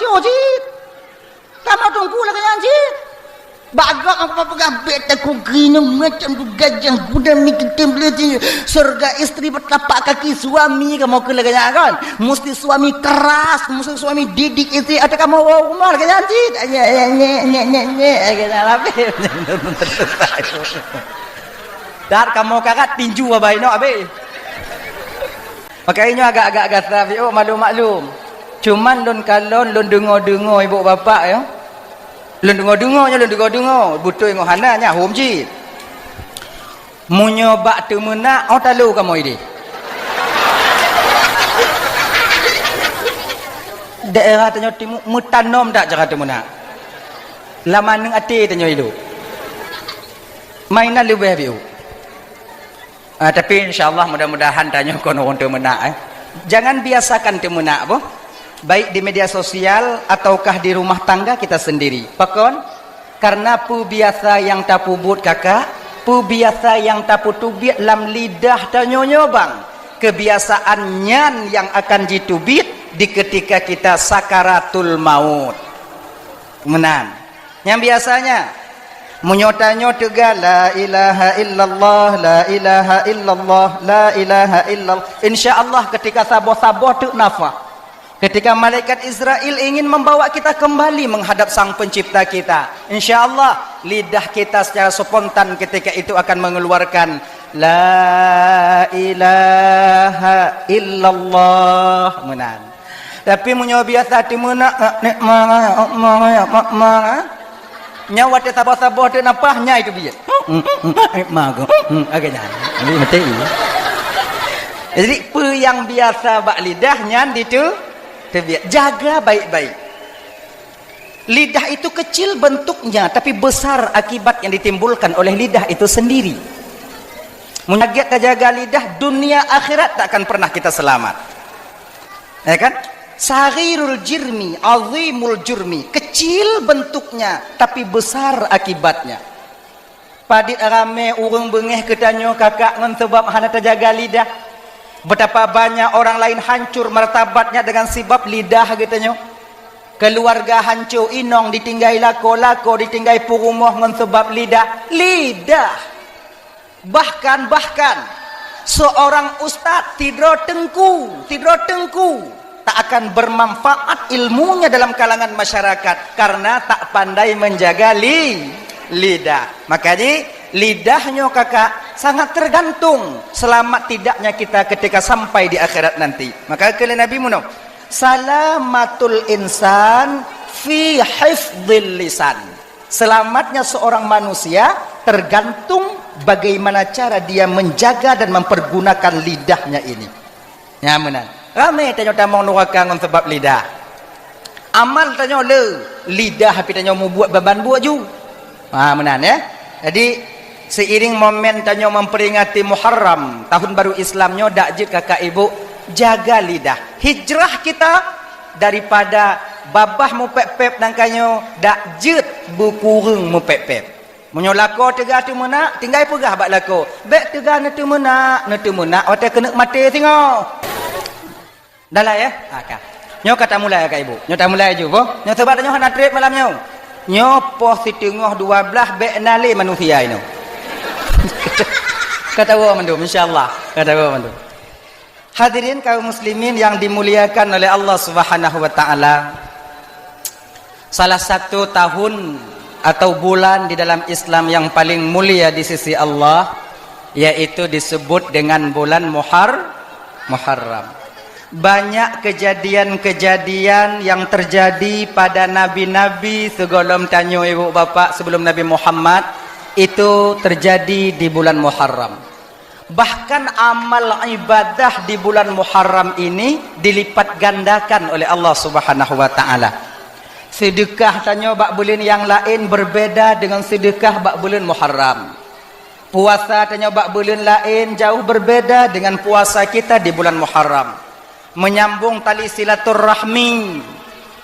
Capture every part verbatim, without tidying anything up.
Yo, cit. Kamoe teungku lagèe nyan, cit. Bak gob aku peugah, "Bèk takot keunoe, macam tu gajah kuda mi teutem leuti. Surga istri bertelapak kaki suami," kamoe kheun lagèe nyan kan. Mesti suami keras, mesti suami didik istri. Ada kamoe woe rumoh lagèe nyan, cit. Nyek, nyek, nyek, nyek, nyek, nyek. Lagèe nyan, habis. That kamoe karat tinju abai nyoe habis. Makajih nyoe agak-agak gasa, Fiuk, maklum-maklum. Cuman lôn kalon, lôn deungoe-deungoe ibu bapak, ya. Lôn deungoe-deungoe nyoe, lôn deungoe-deungoe. Beutôi ngon hana, nyan hom cit. Meunyoe bak teumeunak, oh, talo kamoe idéh. Daerah tanyoe timu meutanom that cara teumeunak. Lam aneuk até tanyoe ilok. Mainan leubeh, Fiuk. Ah, tapi insya Allah mudah-mudahan tanyoe kon ureueng teumeunak, eh. Jangan biasakan teumeunak, boh. Baik di media sosial ataukah di rumah tangga kita sendiri. Pakon? Karena peubiasa nyang tapeubuet kakak, peubiasa nyang tapeuteubiet lam lidah tanyoe nyoe bang. Kebiasaan nyan nyang akan jiteubiet di ketika kita sakaratul maut. Meunan. Nyang biasanya, meunyoe tanyoe teuga, "La ilaha illallah, la ilaha illallah, la ilaha illallah." Insya Allah, ketika saboh-saboh teuk nafah, ketika malaikat Israel ingin membawa kita kembali menghadap Sang Pencipta kita, insya Allah, lidah kita secara spontan ketika itu akan mengeluarkan, "La ilaha illallah." Meunan. Tapi meunyoe biasa teumeunak, nek manga, nek manga, nek manga. Nyan watèe saboh-saboh teuk nafah, nyan iteubiet. Nek manga, agak nyan. Jadi, meusti. Jadi, peue nyang biasa bak lidah nyan ditu-, teubiet. Jaga baik-baik. Lidah itu kecil bentuknya, tapi besar akibat yang ditimbulkan oleh lidah itu sendiri. Meunyoe gèt tajaga lidah, dunia akhirat tak akan pernah kita selamat. Ya kan? Saghirul jirmi, azimul jurmi. Kecil bentuknya, tapi besar akibatnya. Padit ramé ureueng beungéh geutanyoe kakak ngon sabab hana tajaga lidah. Betapa banyak orang lain hancur martabatnya dengan sabab lidah geutanyoe. Keluarga hancur, inong ditinggai lakoe, lakoe ditinggai peurumoh ngon sabab lidah. Lidah. Bahkan, bahkan, seorang ustaz sidroe teungku, sidroe teungku, tak akan bermanfaat ilmunya dalam kalangan masyarakat karena tak pandai menjaga li-, lidah. Makajih, lidah nyoe kakak sangat tergantung selamat tidaknya kita ketika sampai di akhirat nanti. Maka kheun lé Nabi meunoe, "Salamatul insan fi hifdzil lisan." Selamatnya seorang manusia tergantung bagaimana cara dia menjaga dan mempergunakan lidahnya ini. Nyan meunan. Ramé tanyoe tamong nuraka ngon sabab lidah. Amal tanyoe le, lidah pih tanyoe mubuet ban-ban buet ju. Ha, meunan, ya. Jadi, seiring momen tanyoe memperingati Muharram, tahun baru Islam nyoe, dak jeuet kakak ibu, jaga lidah. Hijrah kita daripada babah mupép-pép nangka nyoe, dak jeuet beukureueng mupép-pép. Meunyoe lakoe teuga teumeunak, tinggai peugah bak lakoe, "Bèk teuga neuteumeunak, neuteumeunak watèe keuneuk maté singoh." Dah lah, ya? Ha, ka. Nyoe ka tamulai, Kak Ibu. Nyoe tamulai ju, boh. Nyoe sabab nyoe hana trép malam nyoe. Nyoe poh siteungoh dua blaih bèk na lé manusia inoe. Ka tawoe mandum, insya Allah. Ka tawoe mandum. Hadirin kaum muslimin yang dimuliakan oleh Allah Subhanahu wa taala. Salah satu tahun atau bulan di dalam Islam yang paling mulia di sisi Allah, yaitu disebut dengan bulan Muhar-, Muharram. Banyak kejadian-kejadian yang terjadi pada nabi-nabi sigohlom tanyoe ibu bapak sebelum Nabi Muhammad, itu terjadi di bulan Muharram. Bahkan amal ibadah di bulan Muharram ini dilipat gandakan oleh Allah Subhanahu wa taala. Seudeukah tanyoe bak buleuen nyang laén berbeda dengan seudeukah bak buleuen Muharram. Puasa tanyoe bak buleuen laén jauh berbeda dengan puasa kita di bulan Muharram. Menyambung tali silaturahmi,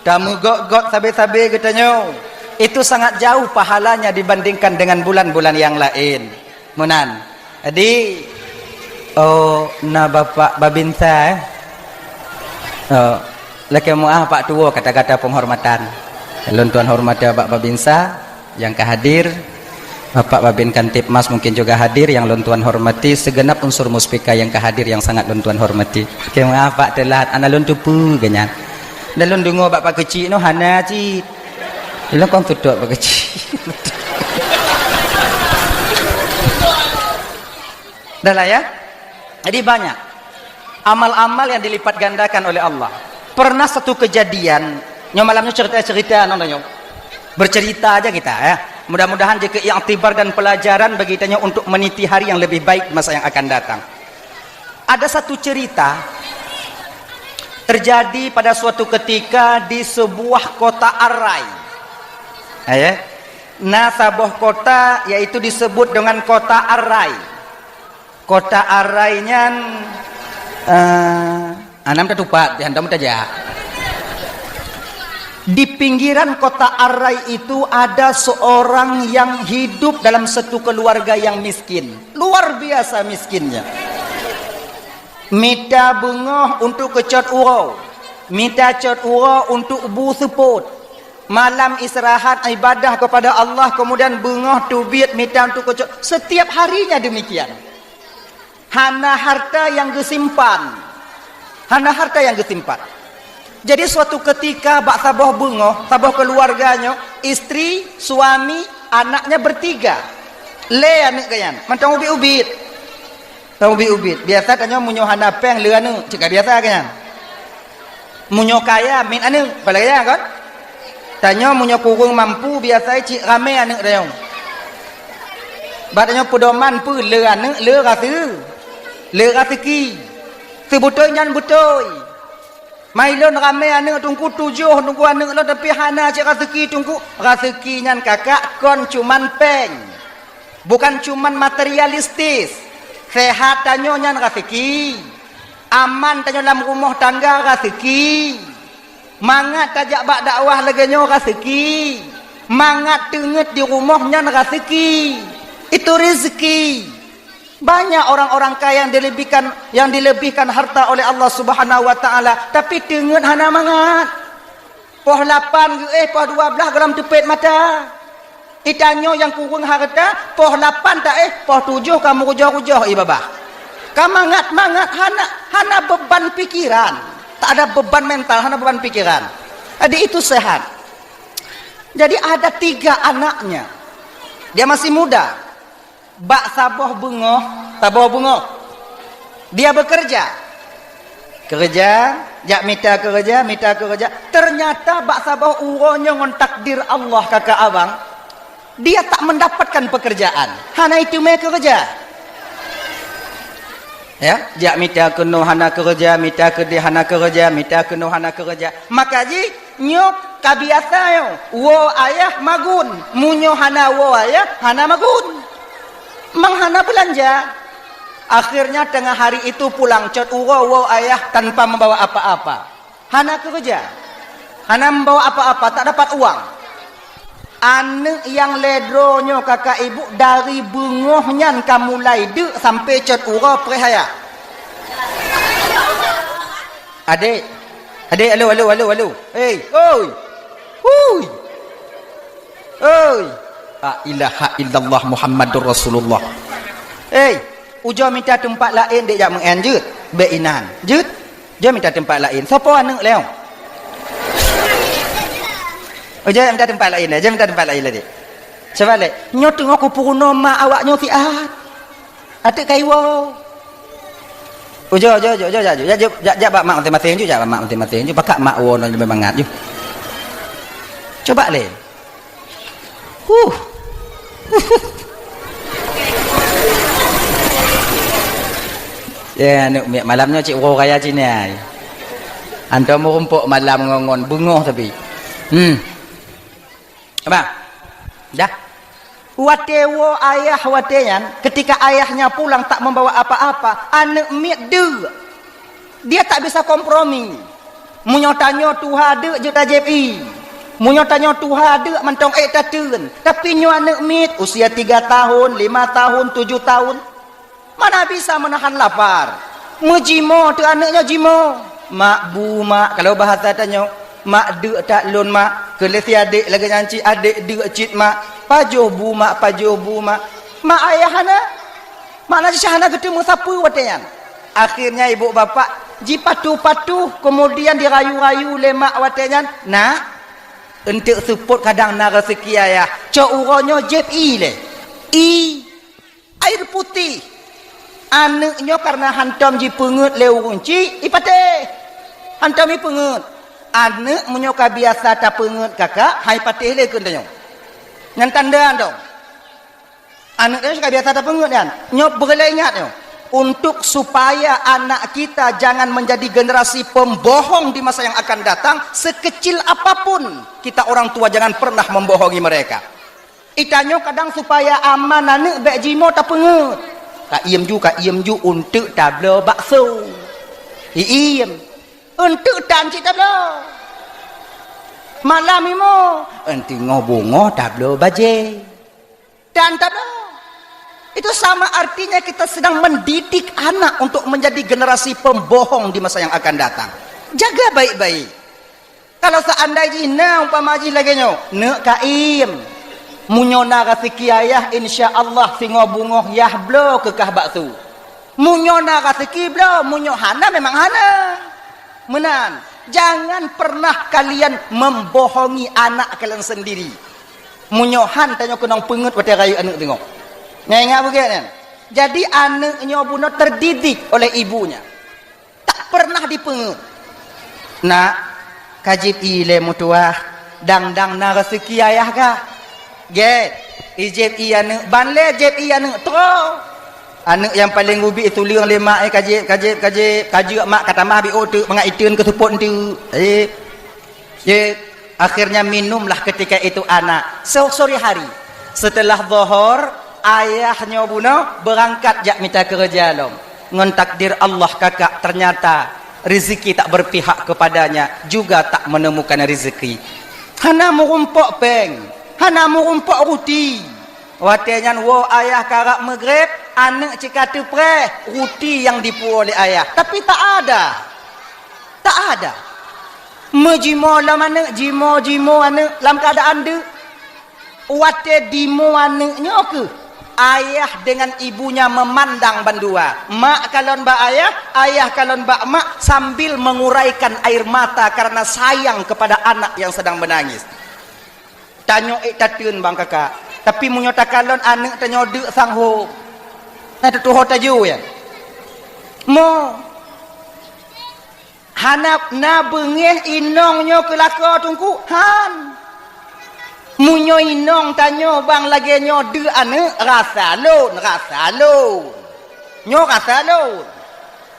tameugöt-göt sabe-sabe geutanyoe, itu sangat jauh pahalanya dibandingkan dengan bulan-bulan nyang laén. Meunan. Jadi, oh, na Bapak Babinsa, eh? Oh. Lakée meuáh Pak Tuwo kata-kata penghormatan. Lôn tuan hormati Bapak Babinsa nyang ka hadir, Bapak Babin Kantipmas mungkin juga hadir, nyang lôn tuan hormati segenap unsur muspika nyang ka hadir nyang sangat lôn tuan hormati. Lakée meuáh Pak teulat, hana lôn teupeue geuh nyan. Dan lôn deungoe bak Pak Keuchik nyoe hana cit. Lôn kon tutok Pak Keuchik. Dah lah ya. Jadi banyak amal-amal yang dilipat gandakan oleh Allah. Pernah satu kejadian, nyoe malam nyoe cerita-cerita nyoe. Bercerita aja kita ya. Mudah-mudahan jadi iktibar dan pelajaran bagi kita nyoe untuk meniti hari yang lebih baik di masa yang akan datang. Ada satu cerita terjadi pada suatu ketika di sebuah kota Arai. Ya. Na saboh kota yaitu disebut dengan kota Arai. Kota Arai nyan, eh, anam tatupat, di hantom tajak. Di pinggiran kota Arai itu ada seorang yang hidup dalam satu keluarga yang miskin. Luar biasa miskinnya. Mita beungoh untuk keu cot uroe, mita cot uroe untuk bu seupôt. Malam istirahat ibadah kepada Allah, kemudian beungoh teubiet mita untuk keu cot. Setiap harinya demikian. Hana harta yang geusimpan. Hana harta yang geusimpan. Jadi suatu ketika bak saboh beungoh, saboh keluarga nyoe, istri, suami, anaknya bertiga. Lé aneuk geuh nyan, mantong ubit-ubit. Tong ubit-ubit. Biasa tanyoe meunyoe hana péng lé aneuk, cit ka biasa geuh nyan. Meunyoe kaya, miet aneuk, apalagi ya kan? Tanyoe meunyoe kureueng mampu, biasa cit ramé aneuk tanyoe. Bak tanyoe peudoman peue lé aneuk, lé rase-, lé raseuki. Seubeutôi nyan beutôi. Mailôn ramé aneuk teungku tujoh, teungku aneuk lôn tapi hana cit raseuki teungku. Raseuki nyan kakak kon cuman péng. Bukan cuman materialistis. Sehat tanyoe nyan raseuki. Aman tanyoe lam rumoh tangga raseuki. Mangat tajak bak dakwah lagée nyoe raseuki. Mangat teungeut di rumoh nyan raseuki. Itu rezeki. Banyak orang-orang kaya yang dilebihkan, yang dilebihkan harta oleh Allah Subhanahu wa Taala, tapi teungeut hana mangat. Poh lapan geuéh, poh dua blaih gohlom teupet mata. Itanyoe nyang kureueng hareuta, poh lapan taéh, poh tujoh ka meurujoh-rujoh ié babah. Ka mangat-mangat, hana, hana beban pikiran. Tak ada beban mental, hana beban pikiran. Jadi itu sehat. Jadi ada tiga anaknya. Dia masih muda. Bak saboh beungoh, saboh beungoh. Dia bekerja. Keureuja, jak mita keureuja, mita keureuja. Ternyata bak saboh uroe nyoe ngon takdir Allah kakak abang, dia tak mendapatkan pekerjaan. Hana iteumé keureuja. Ya, jak mita keunoe hana keureuja, mita keudeh hana keureuja, mita keunoe hana keureuja. Maka jih nyoe ka biasa nyoe, woe ayah magun. Meunyoe hana woe ayah, hana magun. Mang hana beulanja. Akhirnya tengah hari itu pulang cot uroe woe ayah tanpa membawa apa-apa. Hana keureuja. Hana membawa apa-apa, tak dapat uang. Aneuk nyang lhée droe nyoe kakak ibu dari beungoh nyan ka mulai deuk sampai cot uroe preh ayah. Adek, adek, alo, alo, alo, alo. Hei, oi. Hui. Oi. La ilaha illallah Muhammadur Rasulullah. Hei, ujoe mita teumpat laén dek jak meu'en jeuet. Bék inan. Jeuet. Jeuet mita teumpat laén. Soe po aneuk leuh? Ujoe mita teumpat laén, jeuet mita teumpat laén lé dek. Coba lé, nyoe teungoh kupeurunoe ma awak nyoe siat. Até kaiwoe. Ujoe, ujoe, ujoe, ujoe, jak, jak, jak, jak bak mak maséng-maséng ju, jak bak mak maséng-maséng ju. Pakak mak woe nyoe leubeh mangat ju. Coba lé. Huh. Ya, aneuk miet malam nyoe cit uroe raya cit nyan. Antom meurumpok malam ngon, ngon beungoh tapi. Hmm. Abang. Dah. Watée woe ayah watée nyan, ketika ayahnya pulang tak membawa apa-apa, aneuk miet deuk. Dia tak bisa kompromi. Meunyoe tanyoe tuha deuk jeuet tajép ié. Meunyoe tanyoe tuha deuk mantong ék tateun. Tapi nyoe aneuk miet usia tiga tahun, lima tahun, tujuh tahun. Mana bisa menahan lapar. Meujimoe teuh aneuk nyoe jimoe. Mak, bu mak, kalau bahasa tanyoe, mak deuk that lôn mak, keu lé si adék lagée nyan cit, adék deuk cit mak, pajoh bu mak, pajoh bu mak. Mak ayah hana. Makna jih hana geuteumeung sapeue watée nyan. Akhirnya ibu bapak jipatuh-patuh, kemudian dirayu-rayu lé mak watée nyan, "Nak, eunteuk seupôt kadang na raseuki ayah, cok uroe nyoe jieb ié lé." Ié. Air putih. Aneuëk nyoe kareuna hantom jipeungeuet lé ureuëng chik, ipatéh. Hantom jipeungeuet. Aneuëk meunyoe ka biasa tapeungeuet kakak, hai patéh lé keu tanyoe. Nyan tanda dong. Aneuëk nyoe ka biasa tapeungeuet nyan. Nyoe beureulee ingat nyoe. Untuk supaya anak kita jangan menjadi generasi pembohong di masa yang akan datang, sekecil apapun kita orang tua jangan pernah membohongi mereka. Itanyoe kadang supaya aman aneuëk bék jimoe tapeungeuet. Ka iem ju, ka iem ju eunteuk tabloe bakso. Iem. Eunteuk tan cit tabloe. Malam imoe, eunteuk ngo bungoh tabloe bajée. Tan tabloe. Itu sama artinya kita sedang mendidik anak untuk menjadi generasi pembohong di masa yang akan datang. Jaga baik-baik. Kalau seandai jih na umpama jih lagée nyoe, neuk ka iem. Meunyoe na raseuki ayah, insya Allah singoh beungoh yah bloe keu kah bakso. Meunyoe na raseuki bloe, meunyoe hana memang hana. Meunan, jangan pernah kalian membohongi anak kalian sendiri. Meunyoe han tanyoe keunong peungeuet watée rayeuk aneuëk teungoh. Nyan ingat beugét nyan. Jadi aneuëk nyoe bunoe terdidik oleh ibunya. Tak pernah dipeungeuet. Nak, ka jieb ié lé meutuwah, dang-dang na raseuki ayah kah? Gét, ijieb ié aneuëk, ban lé jieb ié aneuëk troe. Aneuëk nyang paleng ubit tuleueng lé mak, eh, ka jieb, ka jieb, ka jieb, ka jeuet mak ka tamah bi oteuk mangat iteun keu seupôt eunteuk. Jieb. Jieb. Akhirnya minumlah ketika itu anak. So-, sore hari, setelah Zohor, ayah nyoe bunoe beurangkat jak mita keureuja lom. Ngon takdir Allah kakak, ternyata rezeki tak berpihak kepadanya, juga tak menemukan rezeki. Hana meurumpok péng, hana meurumpok ruti. Watée nyan woe ayah karab meugreb, aneuëk cit ka teupreh ruti nyang dipuwoe lé ayah. Tapi tak ada. Tak ada. Meujimoe lom aneuëk, jimoe-jimoe aneuëk lam keuadaan deuk. Watée dimoe aneuëk nyoe keuh, ayah dengan ibunya memandang bandua. Mak kalon bak ayah, ayah kalon bak mak sambil menguraikan air mata karena sayang kepada anak yang sedang menangis. Tanyoe ék tateun bang kakak. Tapi meunyoe takalon aneuëk tanyoe deuk sang hom. Na teutuho taju ya. Mo. Hana na beungéh inong nyoe keu lakoe teungku? Han. Meunyoe inong tanyoe bang lagée nyoe deuk aneuëk, rasa lôn, rasa lôn. Nyoe rasa lôn.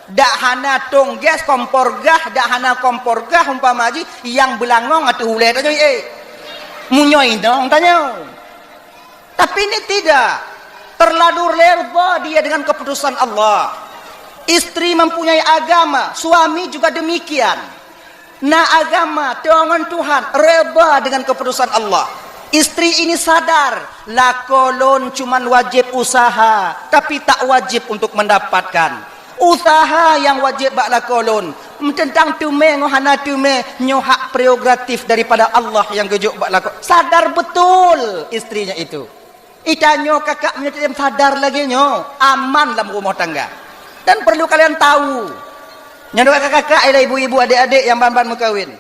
Dak hana tong gas kompor gah, dak hana kompor gah umpama jih nyang beulangong ateueh ulée tanyoe, eh. Meunyoe inong tanyoe. Tapi ini tidak. Terlalu reda dia dengan keputusan Allah. Istri mempunyai agama, suami juga demikian. Na agama, teuh ngon Tuhan, reda dengan keputusan Allah. Istri ini sadar, lakoe lôn cuman wajéb usaha, tapi tak wajib untuk mendapatkan. Usaha nyang wajéb bak lakoe lôn. Teuntang teumé ngon hana teumé, nyoe hak prerogatif daripada Allah nyang geujok bak lakoe. Sadar betul istrinya itu. Itanyoe kakak meunyoe sadar lagée nyoe, aman lam rumoh tangga. Dan perlu kalian tahu, nyoe kakak-kakak, ialah ibu-ibu, adik-adik nyang ban-ban meukawen.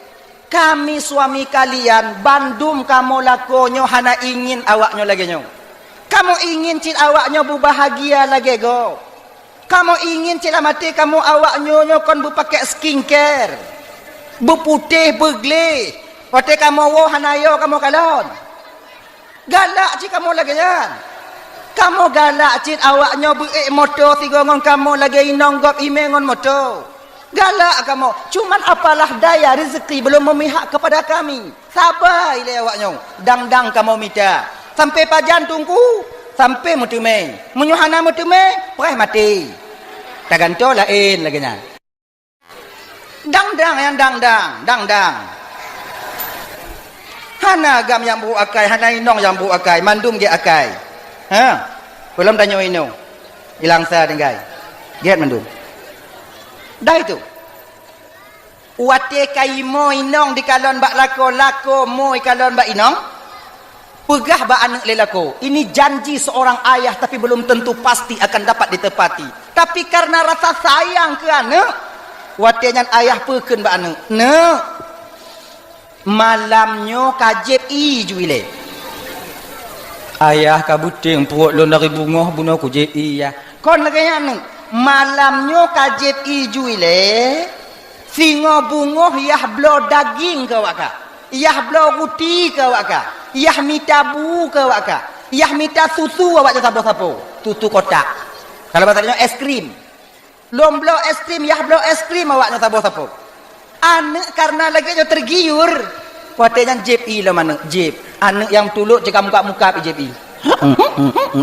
Kami suami kalian, bandum kamoe lakoe nyoe hana ingin awak nyoe lagée nyoe. Kamoe ingin cit awak nyoe beubahagia lagée gob. Kamoe ingin cit lam até kamoe awak nyoe nyoe kon beupakée skincare, beuputéh, beugleh. Watée kamoe woe hana yo kamoe kalon. Galak cit kamoe lagée nyan. Kamoe galak cit awak nyoe beuék moto sigoe ngon kamoe lagée inong gob imé ngon moto. Galak kamoe, cuman apalah daya rezeki belum memihak kepada kami. Saba ilée awak nyoe, dang-dang kamoe mita. Sampai pajan teungku? Sampai meuteumé. Meunyoe hana meuteumé, preh maté. Tagantoe laén lagée nyan. Dang-dang nyang dang-dang, dang-dang. Hana agam nyang brok akai, hana inong nyang brok akai, mandum gét akai. Ha? Peulom tanyoe inong. Ilang sa tinggai. Gét mandum. Dah itu. Watée ka imo inong dikalon bak lakoe, lakoe mo ikalon bak inong, peugah bak aneuëk lé lakoe, ini janji seorang ayah tapi belum tentu pasti akan dapat ditepati. Tapi karena rasa sayang keu aneuëk, watée nyan ayah peukheun bak aneuëk, "Neuk, malam nyoe ka jieb ié ju ilée." "Ayah, ka beuténg pruet lôn dari beungoh bunoe kujieb ié, Yah." "Kon lagée nyan, Neuk, malam nyoe ka jieb ié ju ilée." Singoh beungoh yah bloe daging keu awak kah, yah bloe ruti keu awak kah, yah mita bu keu awak kah, yah mita susu awak nyoe saboh sapo, susu kotak. Kalau bahasa Indonesia, es krim. Lôn bloe es krim, yah bloe es krim awak nyoe saboh sapo. Aneuëk karena lagée nyoe tergiur. Watée nyan jieb ié lom aneuëk, jieb. Aneuëk nyang tulok cit ka mukab-mukab jieb ié.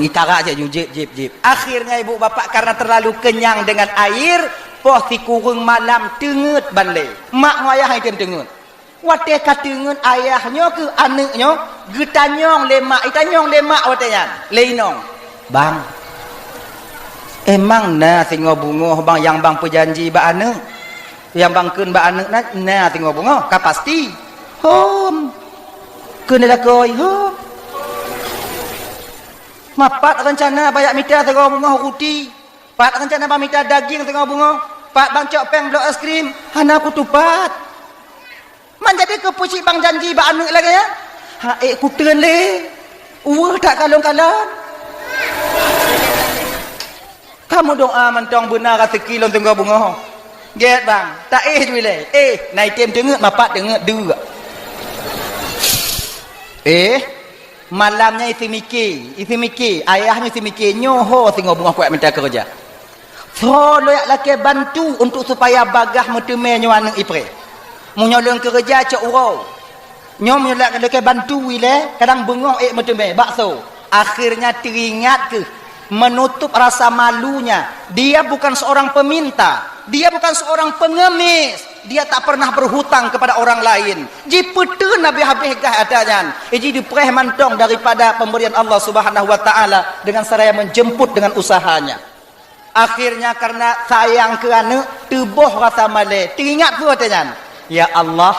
Itara cit ju jieb, jieb, jieb. Akhirnya ibu bapak karena terlalu kenyang dengan air, poh sikureueng malam teungeut ban lé. Mak ngon ayah item teungeut. Watée ka teungeut ayah nyoe keu aneuëk nyoe, geutanyong lé mak, itanyong lé mak watée nyan, lé inong, "Bang, emang na singoh beungoh bang nyang bang peujanji bak aneuëk? Nyang bang kheun bak aneuëk na, na singoh beungoh, ka pasti?" "Hom," kheun lé lakoe, "Hom." "Ma pat reuncana bang jak mita singoh beungoh ruti? Pat reuncana bang mita daging singoh beungoh? Pat bang cok péng bloe es krim? Hana kutupat." "Man jadi keupeue cit bang janji bak aneuëk lagée nyan?" "Ha'ék kuteun lé, uweuh that kalon-kalon." "Kamoe doa mantong beuna raseuki lôn singoh beungoh." "Gét bang, taéh ju ilée." "Éh, na item teungeut, ma pat teungeut, deuk." Éh, malam nyan iseumike, iseumike, ayah nyoe iseumike, nyoe ho singoh beungoh kuat mita keureuja. Soe lôn jak lakée bantu untuk supaya bagaih meuteumé nyoe aneuëk ipreh. Meunyoe lôn keureuja cok uroe. Nyoe meunyoe lôn lakée bantu ilée, kadang beungoh ék meuteumé, bakso. Akhirnya teuingat keuh, menutup rasa malunya. Dia bukan seorang peminta, dia bukan seorang pengemis, dia tak pernah berhutang kepada orang lain. Jipeuteun habéh-habéh gaih ata nyan. Iji dipreh mantong daripada pemberian Allah Subhanahu wa Taala dengan seraya menjemput dengan usahanya. Akhirnya karena sayang keu aneuëk, teuboh rasa malée. Teuingat peue watée nyan? "Ya Allah,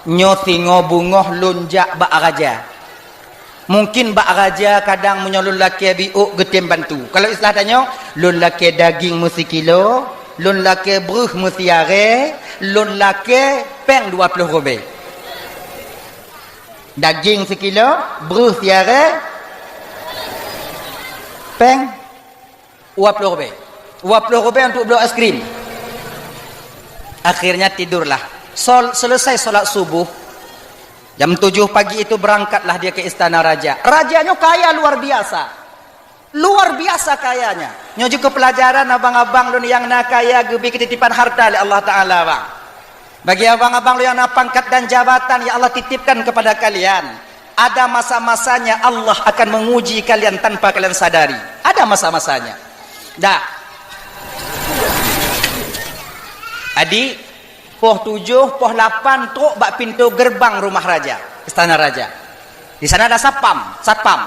nyoe singoh beungoh lôn jak bak raja. Mungkin bak raja kadang meunyoe lôn lakée biôk geutem bantu." Kalau istilah tanyoe, "Lôn lakée daging meusikilo, lôn lakée breuh meusiarée, lôn lakée péng dua ploh rubée." Daging sikilo, breuh siarée, péng dua ploh rubée. Dua ploh rubée untuk bloe es krim. Akhirnya tidurlah. Sol-, selesai sholat subuh, jam tujuh pagi itu berangkatlah dia ke istana raja. Raja nyoe kaya luar biasa. Luar biasa kayanya. Nyoe jeuet keu pelajaran abang-abang lôn nyang na kaya geubri keutitipan harta lé Allah Taala, bang. Bagi abang-abang lôn nyang na pangkat dan jabatan yang Allah titipkan kepada kalian, ada masa-masanya Allah akan menguji kalian tanpa kalian sadari. Ada masa-masanya. Dah. Adik, poh tujoh, poh lapan trok bak pintoe geurbang rumah raja, istana raja. Di sana ada sapam, satpam.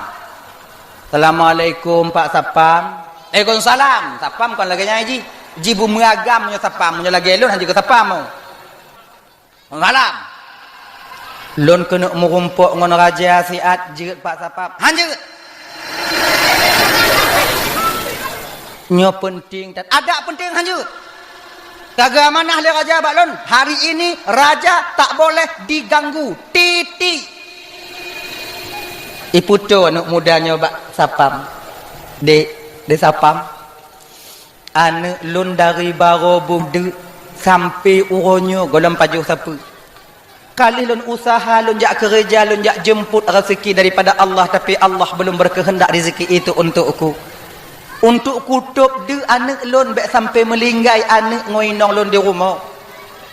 "Assalamualaikum, Pak Satpam." "Waalaikumsalam." Satpam kon lagée nyan jih. Jih beumeugam nyoe satpam, nyoe lagée lôn hana jeuet keu satpam. "Malam." "Lôn keuneuk meurumpok ngon raja siat jeuet, Pak Satpam." "Han jeuet." "Nyoe peunteng that." "Adak peunteng han jeuet. Ka geuamanah lé raja bak lôn, hari ini raja tak boleh diganggu. Titik." Iputoe aneuëk muda nyoe bak satpam. "Dek, dek satpam, aneuëk lôn dari barô beudeuk sampoe uroe nyoe gohlom pajoh sapeue. Ka lheueh lôn useuha, lôn jak keureuja, lôn jak jeumpot raseuki daripada Allah, tapi Allah belum berkehendak rezeki itu untukku. Untuk kutôb deuk aneuëk lôn bék sampoe meulinggai aneuëk ngon inong lôn di rumoh.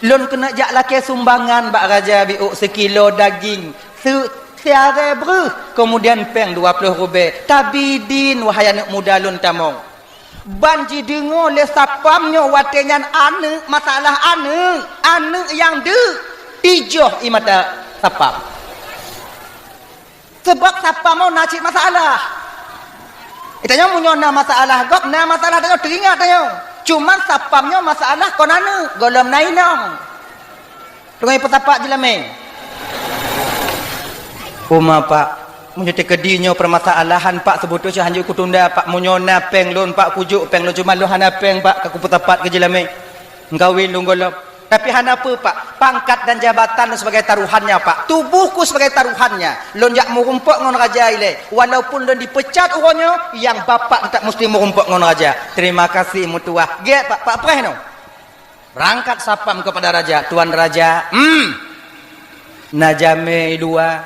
Lôn keuneuk jak lakée sumbangan bak raja biôk sikilo daging, se-, siarée breuh, keumudian péng dua ploh rubée. Tabidin, wahai aneuëk muda lôn tamong." Ban jideungoe lé satpam nyoe watée nyan aneuëk, masalah aneuëk, aneuëk nyang deuk, tijoh ie mata satpam. Sabab satpam nyoe na cit masalah. Tanyoe meunyoe na masalah gob, na masalah tanyoe teuingat tanyoe. Cuman satpam nyoe masalah kon aneuëk, gohlom na inong. Teungoh peusapat jeulamé. Uma, Pak, meunyoe teukeudi nyoe peumasalahan, Pak, seubeutôi hanjeuet kutunda, Pak. Meunyoe na péng lôn, Pak, kujok péng lôn, cuma lôn hana péng, Pak, ka kupeusapat keu jeulamé. Meukawen lôn gohlom. Tapi hana peue, Pak. Pangkat dan jabatan lôn sebagai taruhannya, Pak. Tubuhku sebagai taruhannya. Lôn jak meurumpok ngon raja ilée. Walaupun lôn dipecat uroe nyoe, nyang bapak teutap musti meurumpok ngon raja. Terima kasih, meutuah. Gét, Pak. Pak preh nyoe. Berangkat sapam kepada raja. "Tuan raja, hmm, na jamé i luwa."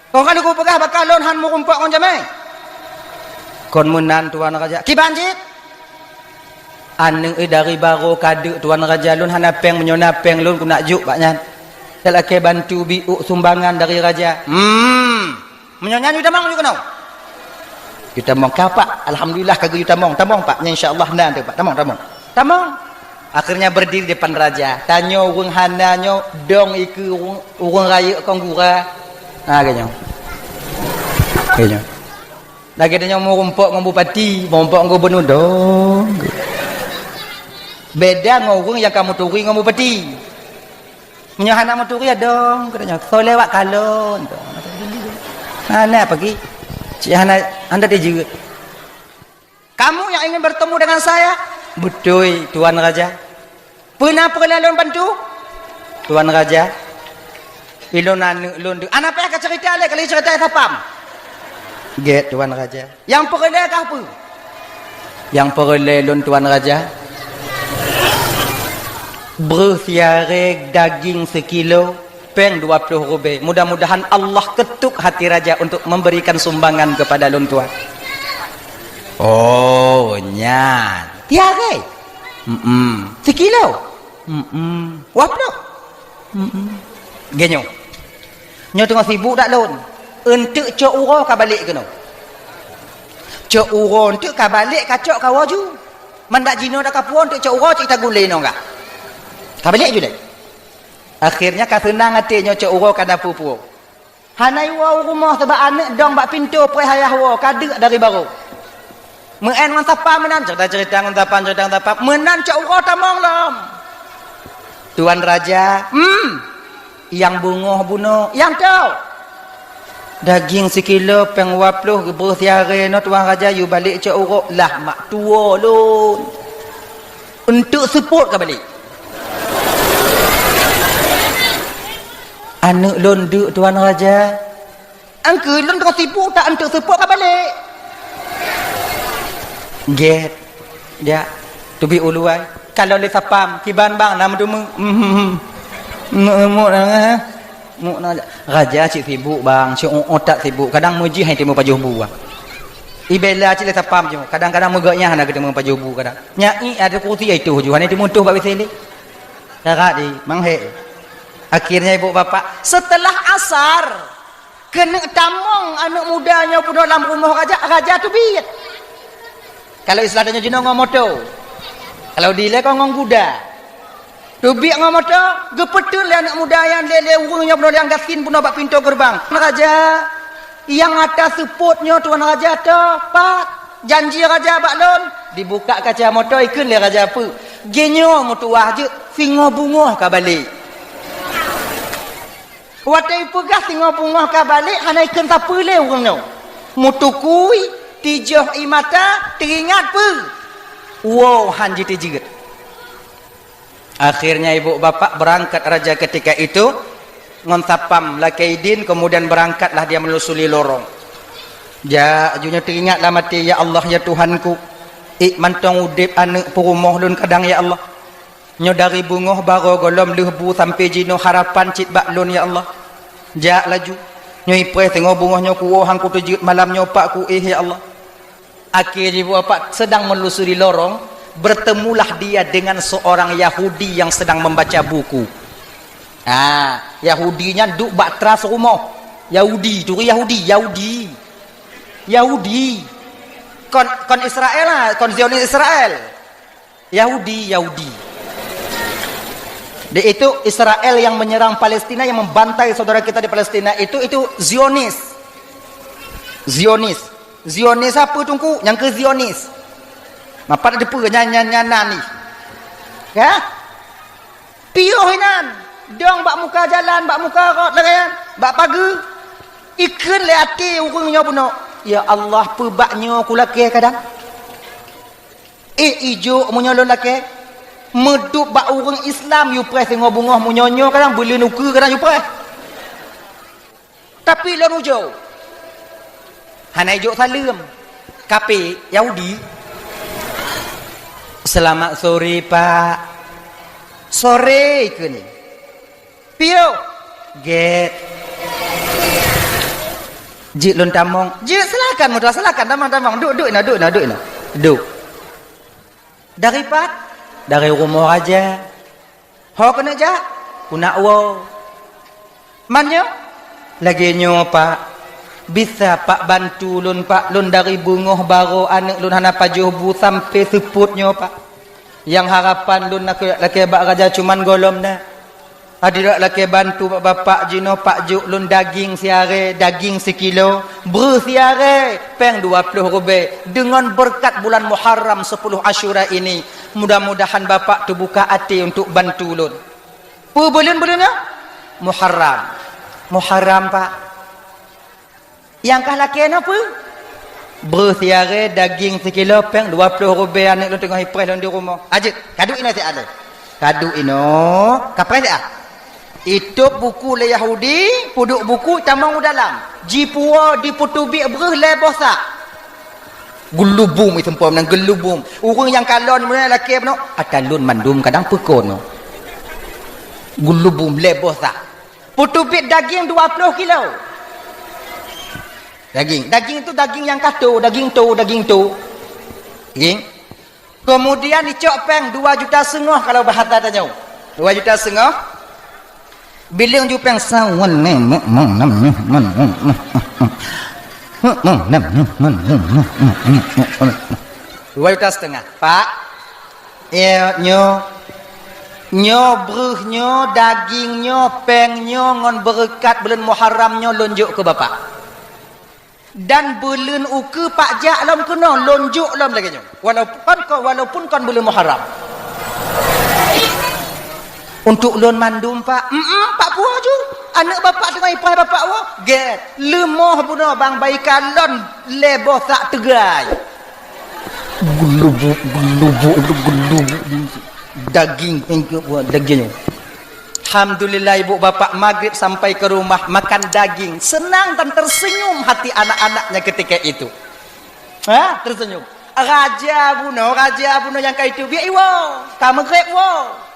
"Kon ka lôn peugah bak kah lôn han meurumpok ngon jamé?" "Kon meunan, Tuan raja." "Kiban cit?" "Aneuëk dari barô ka deuk, Tuan raja, lôn hana péng, meunyoe na péng lôn keuneuk jok bak nyan. Talakée bantu biôk sumbangan dari raja." "Hmm. Meunyoe nyan yue tamong yue keunoe." "Yue tamong ka, Pak. Alhamdulillah ka geuyue tamong. Tamong, Pak. Nyan insya Allah na teuh, Pak. Tamong, tamong." Tamong. Akhirnya berdiri depan raja. Tanyoe ureuëng hana nyoe dong ikeue ureuëng, ureuëng rayeuk kon gura. Ha, lagée nyoe. Lagée nyoe. Lagée tanyoe meurumpok ngon bupati, meurumpok ngon gubernur dong. Beda ngon ureuëng nyang ka meuturi ngon bupati. Meunyoe hana meuturi ya dong, katanya, "Soe lewat kalon." Hana pagi. Cik hana, hana dijeuet. "Kamu yang ingin bertemu dengan saya?" "Beutôi, Tuan Raja." "Peue na peureulée lôn bantu?" "Tuan Raja, ilôn aneuëk lôn deuek." "Hana payah kacerita lé, ka lheueh cerita sapam." "Gét, Tuan Raja." "Nyang peureulée kah peue?" "Nyang peureulée lôn, Tuan Raja, breueh siaré daging sikilo, péng dua ploh rubée. Mudah-mudahan Allah ketuk hati raja untuk memberikan sumbangan kepada lôn tuan." "Oh, nyan. Tiaré?" "Mm-mm." "Sikilo?" "Mm-mm." "Dua ploh?" "Mm-mm." "Geuh nyoe. Nyoe teungoh sibuk dak lôn. Eunteuk cok uroe ka balek keunoe. Cok uroe eunteuk ka balek, ka cok kawoe ju. Mandak jinoe dak ka puwoe eunteuk cok uroe cit tagulé nyoe gah. Ka balek ju lé." Akhirnya ka seunang até nyoe cok uroe ka na peue-peue. Hana iwoe u rumoh sabab aneuëk dong bak pintoe preh ayah woe ka deuk dari barô. Meu'en ngon sapam meunan, cerita-cerita ngon sapam, cerita ngon sapam. Meunan cok uroe tamong lom. "Tuan Raja, hmm, nyang beungoh bunoe, nyang toe. Daging sikilo, péng dua ploh, breueh siaré nyoe, Tuan Raja, yue balek cok uroe, lah mak tuwoe lôn. Eunteuk seupôt ka balek." "Aneuëk lôn deuk, Tuan Raja." "Angkeu lôn teungoh sibuk, tak eunteuk seupôt ka balek." "Gét, jak, teubiet u luwa. Kalon lé sapam, kiban bang na meuteumé." "Meuteumé na, eh?" "Meuteumé na, jak." "Raja cit sibuk bang, cit uot that sibuk. Kadang meujih hana teumé pajoh bu bang. Ibela cit lé sapam nyoe, kadang-kadang meugét nyan hana geuteumé pajoh bu kadang. Nyan ié ada kursi ai toh ju, hana teumé toh bak W C lé. Karat di, manghé." Akhirnya ibu bapak, setelah asar, keuneuk tamong aneuëk muda nyoe bunoe lam rumoh raja, raja teubiet. Kalau istilah tanyoe jinoe ngon moto. Kalau dilée kon ngon guda. Teubiet ngon moto, geupeuteun lé aneuëk muda nyan lé, lé ureuëng nyoe bunoe nyang gasien bunoe bak pintoe geureubang. "Raja, nyang ata seupôt nyoe, Tuan Raja, toe pat janji raja bak lôn?" Dibuka kaca moto, ikheun lé raja peue. "Geuh nyoe meutuwah jeuet, singoh beungoh ka balek." Watée ipeugah singoh beungoh ka balek, hana ikheun sapeue lé ureuëng nyoe. Meutukui, tijoh ie mata, teuingat peue? Woe han jiteubiet. Akhirnya ibu bapak berangkat raja ketika itu ngon sapam lakée idin, kemudian berangkatlah dia menelusuri lorong. Jak, laju nyoe teuingat lam até, "Ya Allah, ya Tuhanku, ék mantong udeb aneuëk peurumoh lôn kadang, ya Allah. Nyoe dari beungoh barô gohlom lheueh bu sampoe jinoe harapan cit bak lôn, ya Allah. Jak laju. Nyoe ipreh singoh beungoh nyoe kuwoe han kuteubiet, malam nyoe pat kuéh, ya Allah." Akhé jiboh pat sedang menelusuri lorong, bertemulah dia dengan seorang Yahudi yang sedang membaca buku. Ah, Yahudi nyan duek bak teras rumoh. Yahudi, turi Yahudi, Yahudi. Yahudi. Kon, kon Israel lah, kon Zionis Israel. Yahudi, Yahudi. Di itu Israel yang menyerang Palestina, yang membantai saudara kita di Palestina itu, itu Zionis. Zionis. Zionis apa, Teungku? Nyang keu Zionis. Mapat ada peue nyan, nyan, nyan nan ni. Ya? Piôh inan. Dong bak muka jalan, bak muka rot lagèe nyan, bak pageue. Ikheun lé até ureueng nyoe bunoe, "Ya Allah, peue bak nyoe kulakèe kadang?" Eh, ijok meunyoe lôn lakèe. Meudup bak ureueng Islam yue preh singoh beungoh, meunyoe nyoe kadang beuleuen ukeue kadang yue preh. Tapi lôn ujoe, hana ijok saleuem. Kafé, Yahudi. "Selamat sore, Pak." "Sore," ikheun. "Piôh." "Gèt." "Jeuet lôn tamong." "Jeuet, silakan, meutuah, silakan, tamong, tamong. Duek, duek inoe, duek inoe, duek inoe. Duek." "Dari pat?" "Dari rumoh raja." "Ho keuneuk jak?" "Keuneuk woe." "Man nyoe?" "Lagèe nyoe, Pak. Bisa Pak bantu lôn, Pak? Lôn dari beungoh barô aneuk lôn hana pajoh bu sampoe seupôt nyoe, Pak. Nyang harapan lôn lakèe, lakèe bak raja cuman gohlom na. Adak lakèe bantu bak Bapak jinoe, Pak, jok lôn daging siaré, daging sikilo, breuh siaré, pèng dua ploh rubèe, deungon beureukat bulan Muharram sepuluh Asyura ini. Mudah-mudahan Bapak teubuka até untuk bantu lôn." "Peue buleuen, buleuen nyoe?" "Muharram." "Muharram, Pak." "Nyang kah lakèe nyoe peue?" "Breuh siaré, daging sikilo, pèng dua ploh rubèe, aneuk lôn teungoh ipreh lôn di rumoh." "Ajeuet, kaduek inoe siat lé." Kaduek inoe, kapreh siat. Itôb buku lé Yahudi, peuduek buku, tamong u dalam. Jipuwoe, dipeuteubiet breuh lhèe boh sak. Geulubum, iseumpoe meunan geulubum. Ureueng nyang kalon meunan lakèe bunoe, "Ata lôn mandum kadang peukon." Geulubum lhèe boh sak. Peuteubiet daging dua ploh kilo. Daging, daging tu daging nyang ka to, daging to, daging to. Daging. Keumudian icok pèng dua juta seungoh kalau bahasa tanyoe. Dua juta seungoh. Bileueng ju pèng sawan. Dua juta setengah. Pak, Iya, nyoe. Nyoe breuh nyoe, daging nyoe, pèng nyoe, ngon beureukat buleuen Muharram nyoe lôn jok keu Bapak. Dan buleuen ukeue Pak jak lom keunoe, lôn jok lom lagèe nyoe. Walaupun kon, walaupun kon buleuen Muharram. Untuk lôn mandum, Pak. Em-em, Pak puwoe ju. Aneuk Bapak teungoh ipreh Bapak woe. Gèt. Leumoh bunoe bang bayi kalon lhèe boh sak teugai. Geulubuk, geulubuk, geulubuk. Daging, daging. Alhamdulillah, ibu bapak maghrib sampai ke rumah makan daging. Senang dan tersenyum hati anak-anaknya ketika itu. Ha, tersenyum. Raja bunoe, raja bunoe nyang ka itu biak iwoe, ka maghrib woe.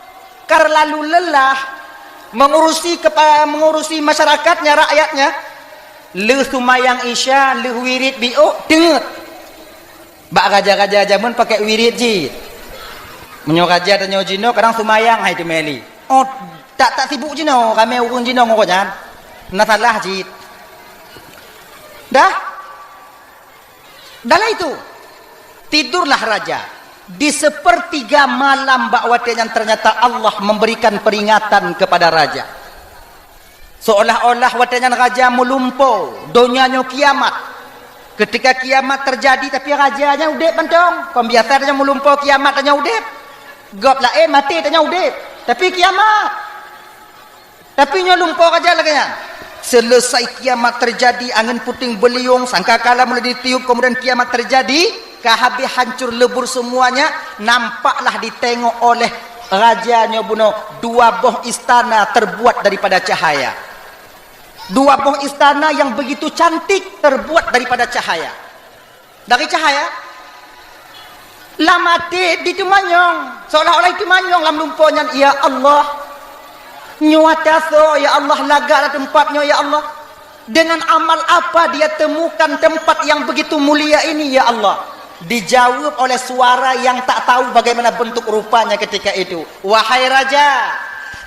Karena lalu lelah mengurusi kepa-, mengurusi masyarakatnya, rakyatnya. Lheueh seumayang Isya, lheueh wirid biôk, teungeut. Bak raja-raja jameun pakai wirid jih. Meunyoe raja tanyoe jinoe kadang seumayang hai teumeli. Oh, tak, tak sibuk jinoe, ramé ureueng jinoe ngon gobnyan. Na salah jih. Dah? Dalam itu, tidurlah raja. Di sepertiga malam bak watèe nyan ternyata Allah memberikan peringatan kepada raja. Seolah-olah watèe nyan raja meulumpo, donya nyoe kiamat. Ketika kiamat terjadi, tapi raja nyan udép mantong. Kon biasa nyan meulumpo kiamat tanyoe udép. Gob laén maté tanyoe udép. Tapi kiamat. Tapi nyoe lumpo raja lagèe nyan. Selesai kiamat terjadi, angin puting beliung, sangkakala mulai ditiup, kemudian kiamat terjadi, ka habéh hancur lebur semuanya, nampaklah ditengok oleh raja nyoe bunoe dua boh istana terbuat daripada cahaya. Dua boh istana yang begitu cantik terbuat daripada cahaya. Dari cahaya. Lam até diteumanyong, seolah-olah diteumanyong lam lumpo nyan, "Ya Allah, nyoe ata soe, ya Allah, lagak lam teumpat nyoe, ya Allah. Dengan amal apa dia temukan tempat yang begitu mulia ini, ya Allah?" Dijawab oleh suara yang tak tahu bagaimana bentuk rupanya ketika itu, "Wahai raja,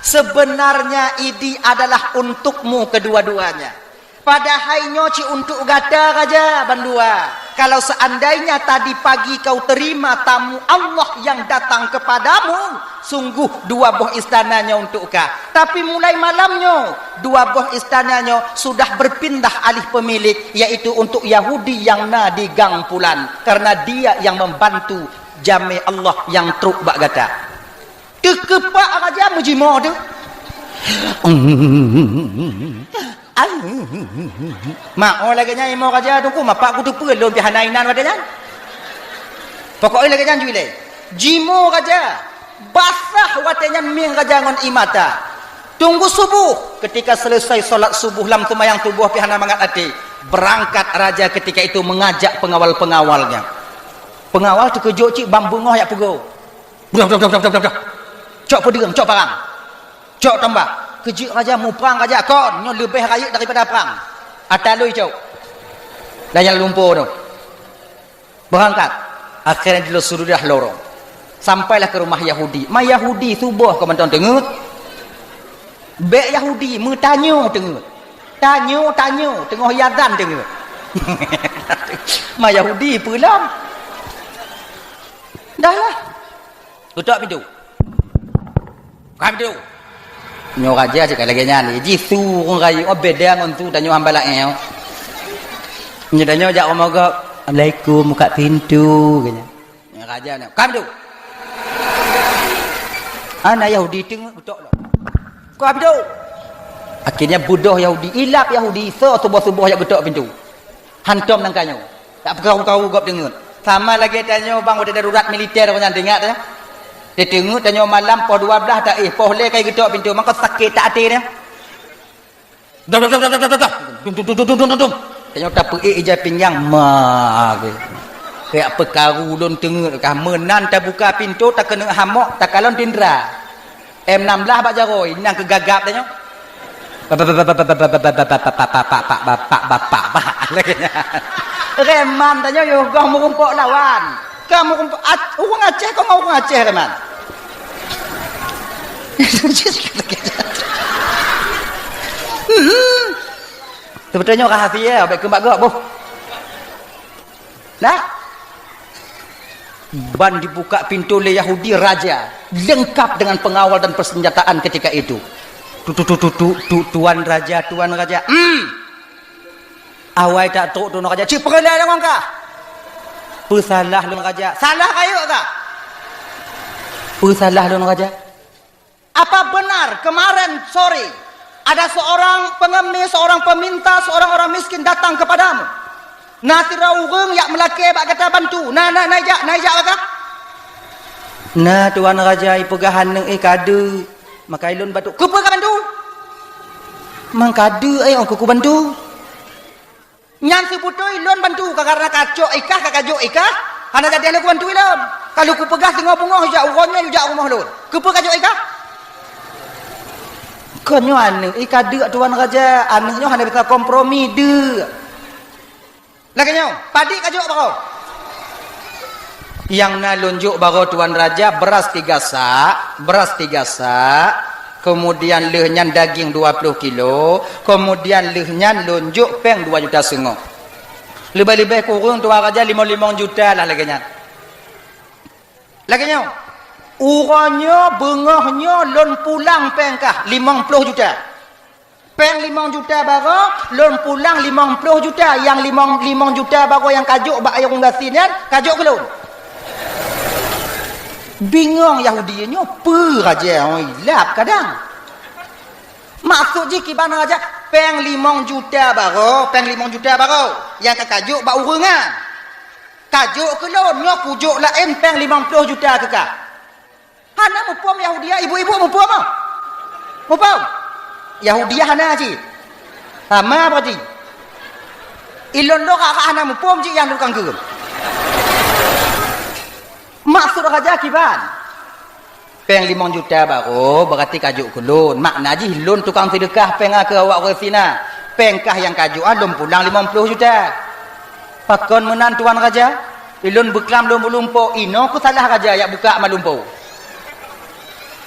sebenarnya idi adalah untukmu kedua-duanya." Padahai nyoe cit untuk gata raja bandua. Kalau seandainya tadi pagi kau terima tamu Allah yang datang kepadamu, sungguh dua boh istana nyoe untuk ka. Tapi mulai malam nyoe, dua boh istana nyoe sudah berpindah alih pemilik, yaitu untuk Yahudi yang na di gang pulan, karena dia yang membantu jamé Allah yang trok bak gata. Teukeupak raja meujimoe teuh. Mak, oh, lagèe nyan imoe raja teungku, mapak kuteupeue lôn pih hana inan watèe nyan. Pokoknya lagèe nyan jui lé. Jimoe raja, basah watèe nyan mieng raja ngon ie mata. Tunggu subuh, ketika selesai salat subuh lam seumayang subuh pih hana mangat até, berangkat raja ketika itu mengajak pengawal-pengawalnya. Pengawal teukeujot cit ban beungoh jak peugo. Udah, udah, udah, udah, udah, udah. Cok peudeueng, cok parang. Cok tombak. Keujeuet raja, muprang raja, kon nyoe leubeh rayeuk daripada prang. Ata lôn cok. Lam lumpo tu. Berangkat. Akhirnya di sudah lorong. Sampailah ke rumah Yahudi. Ma Yahudi suboh keu mantong teungeut. Bèk Yahudi meutanyoe teungeut. Tanyoe, tanyoe, teungoh iazan teungeut. Ma Yahudi peue lom. Dah lah. Geutok pintoe. Buka pintoe. Nyoe raja cit ka lagèe nyan. Jisu ureueng rayeuk, oh, beda ngon su tanyoe hamba laén. Nyoe tanyoe jak rumoh gob, "Assalamualaikum, buka pintoe," keu nyan. Nyoe raja nyoe, "Buka pintoe." Hana Yahudi teungeut geutok lom. "Buka pintoe." Akhirnya beudôh Yahudi, ilap Yahudi, soe suboh-suboh jak geutok pintoe. Hantom nangka nyoe. Tak peukaru-karu gob teungeut. Sama lagèe tanyoe bang watèe darurat militer nyan teuingat ya. Teungeut tanyoe malam poh dua belas taéh, poh lhèe kai geutok pintoe, maka sakét that até nyan. Dom, dom, dom. Dum, dum, dum. Tanyoe tapeuék ija pinggang, ma, ge. Kayak peukaru lôn teungeut kah, meunan tabuka pintoe, takeuneuk hamok, takalon tindra. M enam belas bak jaroe, nyan keu gagap tanyoe. Bapak, bapak, bapak, bapak, bapak, bapak, bapak, bapak, bapak, bapak, bapak. Reman tanyoe yoh goh meurumpok lawan. Ka meurumpok Ac-, ureueng Aceh, kau ngon ureueng Aceh reman. Hmm. Sebetulnya rahasia, baik keu bak gok, boh. Nah, ban dibuka pintoe lé Yahudi raja, lengkap dengan pengawal dan persenjataan ketika itu. Tu, tu, tu, tu, tu, tu, tuan raja, tuan raja. Hmm. Awai tak trok tuan raja. Cit peureulèe deungon kah. Peusalah lôn raja. Salah kayuk kah. Peusalah lôn raja. Apa benar kemarin sore ada seorang pengemis, seorang peminta, seorang orang miskin datang kepadamu? Na sidroe ureueng jak meulakèe bak gata bantu. Na, na, na ijak, na ijak bak kah? Na, tuan raja, ipeugah aneuk, eh, ka deuek. Maka ilôn bantu. Keupeue ka bantu? Mang ka deuek, eh, ôn keuku bantu. Nyan seubeutôi lôn bantu ka, karena kacok ikah, ka kajok ikah, hana jadi lôn kubantu lôn. Ka lôn kupeugah singoh beungoh jak uroe nyoe jak rumoh lôn. Keupeue kajok ikah? Kon nyoe aneuk, i ka deuek tuan raja, aneuk nyoe hana bisa kompromi deuek. Lagèe nyoe, padit kajok baroe. Nyang na lôn jok baroe tuan raja, beuras tiga sak, beuras tiga sak, kemudian lheueh nyan daging dua ploh kilo, kemudian lheueh nyan lôn jok péng dua juta seungoh. Leubeh-leubeh kureueng tuan raja limong-limong juta lah lagèe nyan. Lagèe nyoe, uroe nyoe beungoh nyoe lôn pulang péng kah limong ploh juta. Péng limong juta baroe, lôn pulang limong ploh juta. Nyang limong, limong juta baroe nyang kajok bak ureueng gasien nyan, kajok keu lôn. Bingong Yahudi nyoe, peue raja, oi, lap kadang. Maksud jih kiban raja, péng limong juta baroe, péng limong juta baroe, nyang ka kajok bak ureueng nyan. Kajok keu lôn, nyoe kujok laén péng limong ploh juta keu kah. Hana muphom Yahudia, ibu-ibu muphom ah? Muphom? Yahudia hana cit. Sama berarti. Ilôn lôn hana muphom cit nyang tukang keu. Maksud raja kiban? Péng limong juta baroe berarti kajok keu lôn. Makna jih lôn tukang seudeukah péng keu awak ureueng gasien. Péng kah nyang kajok ah lôn pulang limong ploh juta. Pakon meunan tuan raja? Ilôn beuklam lôn meulumpo, inoe keusalah raja jak buka ma lumpo.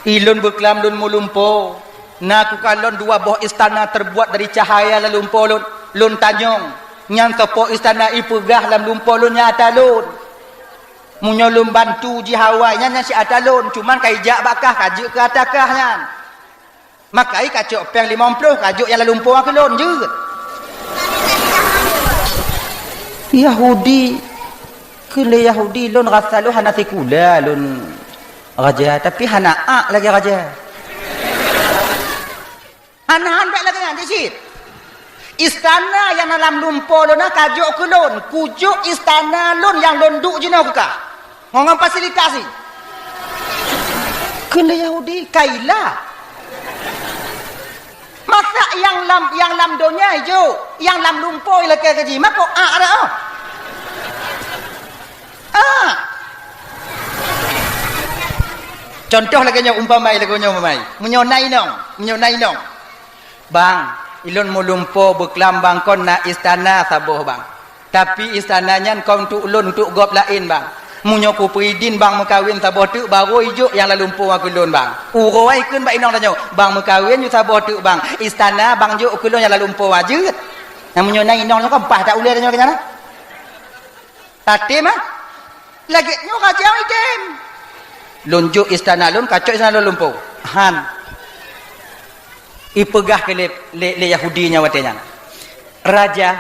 Ilôn beuklam lôn meulumpo, na kukalon dua boh istana terbuat dari cahaya lam lumpo lôn. Lôn tanyong, nyan soe po istana ipeugah lam lumpo lôn nyang ata lôn. Meunyoe lôn bantu jih awai nyan, nyan si ata lôn, cuman ka ijak bak kah, ka jeuet keu ata kah nyan. Maka i kacok péng limong ploh, kajok nyang lam lumpo keu lôn jeuet. Yahudi, keu lé Yahudi lôn rasa lôn hana sikula lôn raja, tapi hana ak lagèe raja. Hana, han bèk lagèe nyan, cit. Istana nyang na lam lumpoe lôn na ka jok keu lôn. Kujok istana lôn nyang lôn duek jinoe keu kah. Ngon, ngon fasilitas jih. Kheun lé Yahudi, "Kaila." Masa nyang lam, nyang lam donya jok, nyang lam lumpoe lakèe keu jih, mako a ada, oh. Ah. Contoh lagèe nyoe, umpama lagèe nyoe, umpama. Meunyoe na inong, meunyoe na inong. "Bang, ilôn meulumpoe beuklam bang, kon na istana saboh bang. Tapi istana nyan kon untuk lôn, untuk gob laén bang. Meunyoe kupeuidin bang meukawen saboh teuk, barô ijok nyang lam lumpoe keu lôn bang." Uroe kheun bak inong tanyoe, "Bang, meukawen ju saboh teuk bang, istana bang jok keu lôn nyang lam lumpoe jeuet." Nah, meunyoe na inong nyoe kan paih that ulèe tanyoe keu nyan, ah. Tatem, ah? Lagèe nyoe raja idem. "Lôn jok istana lôn, kacok istana lôn lumpoe." Han. Ipeugah keu lé, lé, lé Yahudi nyan watèe nyan, "Raja,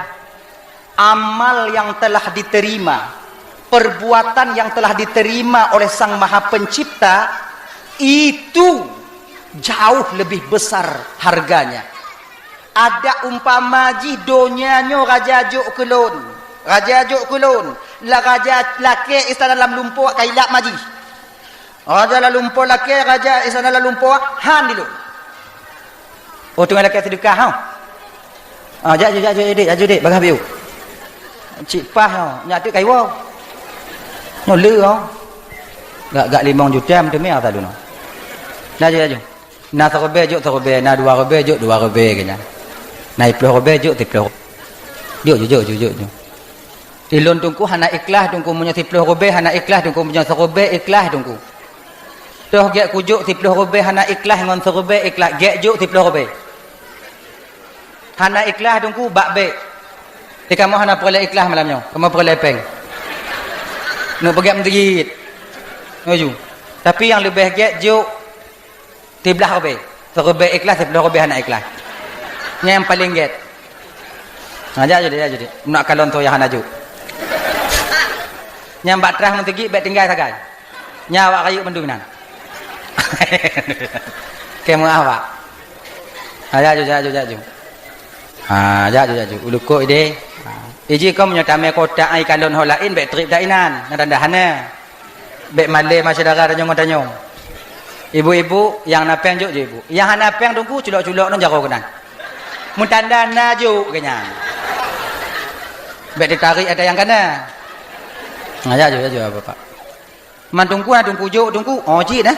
amal yang telah diterima, perbuatan yang telah diterima oleh Sang Maha Pencipta, itu jauh lebih besar harganya." Adak umpama jih donya nyoe raja jok keu lôn. Raja jok keu lôn. La raja lakèe istana lam lumpoe ka ilap ma jih. Raja lam lumpoe lakèe, raja istana lam lumpoe han di lôn. Oh, teungoh lakèe seudeukah, ha? Ah, jak, jak, jak, jak, dek, jak, dek, bagah biu. Cit paih, ha, nyak teuk kayue. Nyoe le, ha. Gak, gak limong juta meuteumé asa lôn. Nah, jak, jak. Na siribèe jok siribèe, na dua ribèe jok dua ribèe keu nyan. Na siploh ribèe jok siploh. Jok, jok, jok, jok, jok, jok. Ilôn teungku hana ikhlas teungku, meunyoe siploh ribèe hana ikhlas teungku, meunyoe siribèe ikhlas teungku. Toh gèt kujok siploh ribèe hana ikhlas ngon siribèe ikhlas, gèt jok siploh ribèe. Hana ikhlas teungku, bak bèk. Di kamoe hana peureulèe ikhlas malam nyoe, kamoe peureulèe pèng. Neuk peugèt meuseujid. Nyoe. Tapi nyang leubeh gèt jok siblaih ribèe. Siribèe ikhlas, siploh ribèe hana ikhlas. Nyan nyang paleng gèt. Ha, jak judek, jak judek. Nak kalon soe nyang hana jok. Nyan bak trah meuseujid bèk tinggai sagai. Nyan awak rayeuk mandum inan. Keu meuah awak. Ha, jak judek, jak judek, jak judek. Ha, jak judek, jak judek. Ulukok ideh. Ha. Iji kong meunyoe tamè kotak ai kalon ho laén bèk trép dak inan. Nyan tanda hana. Bèk malèe ma syedara tanyoe ngon tanyoe. Ibu-ibu nyang na pèng jok, jok ibu. Nyang hana pèng teungku culok-culok ngon jaroe keunan. Meutanda na jok keu nyan. Bèk teutarék ata nyang kana. Nah, jak jok, jak jok bapak. Man teungku, na teungku jok, teungku. Oh, cit nah.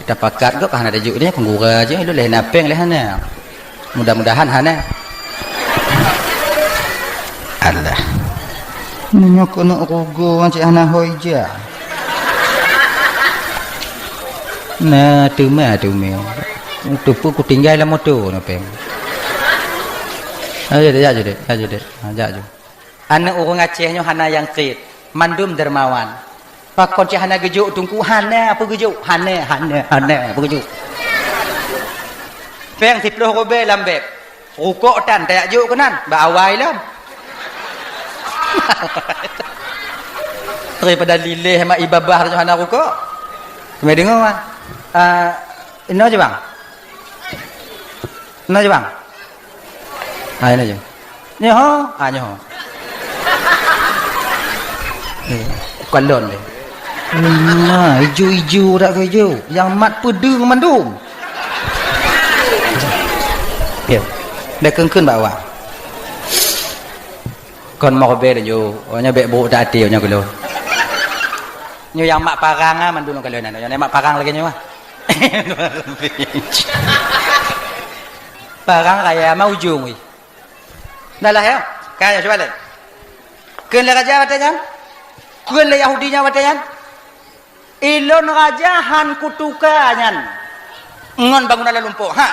Tapakat gop hana tajok nyan, peugura jih, lôn lé na pèng lé hana. Mudah-mudahan hana. Alah. Meunyoe keuneuk rugoe cit hana hôi jak. Na teuma, teuma. Teupeu kutinggai lam moto na pèng. Ayo, jak judek, jak judek. Ha, jak judek. Aneuk ureueng Aceh nyoe hana nyang kriet, mandum dermawan. Pakon cit hana geujok teungku? Hana peue geujok, hana, hana, hana peue geujok. Pèng siploh ribèe lam bèb, rukok tan tajak jok keunan, bak awai lom. Daripada lileh mak ibabah nyoe hana rukok. Kami deungoe, ah. Ah, inoe jih, Bang. Inoe jih, Bang. Ha, inoe jih. Nyoe ho, ha, nyoe ho. Eh, bukan lon deh. Nah, ijo-ijo dak keu ijo. Nyang mat peudeueng mandum. Ya. Dah keun-keun bak awak. Kon moh bèk laju. Oh, nyoe bèk brok that até nyoe keu lôn. Nyoe nyang mat parang ah mandum keu lôn nyoe. Nyang mat parang lagèe nyoe ah. Parang raya ma ujong weh. Dah lah, ya. Ka, ya, cuba lé. Kheun lé raja watèe nyan. Kheun lé Yahudi nyan watèe nyan. Ilôn raja han kutuka nyan ngon bangunan lam lumpoe. Ha,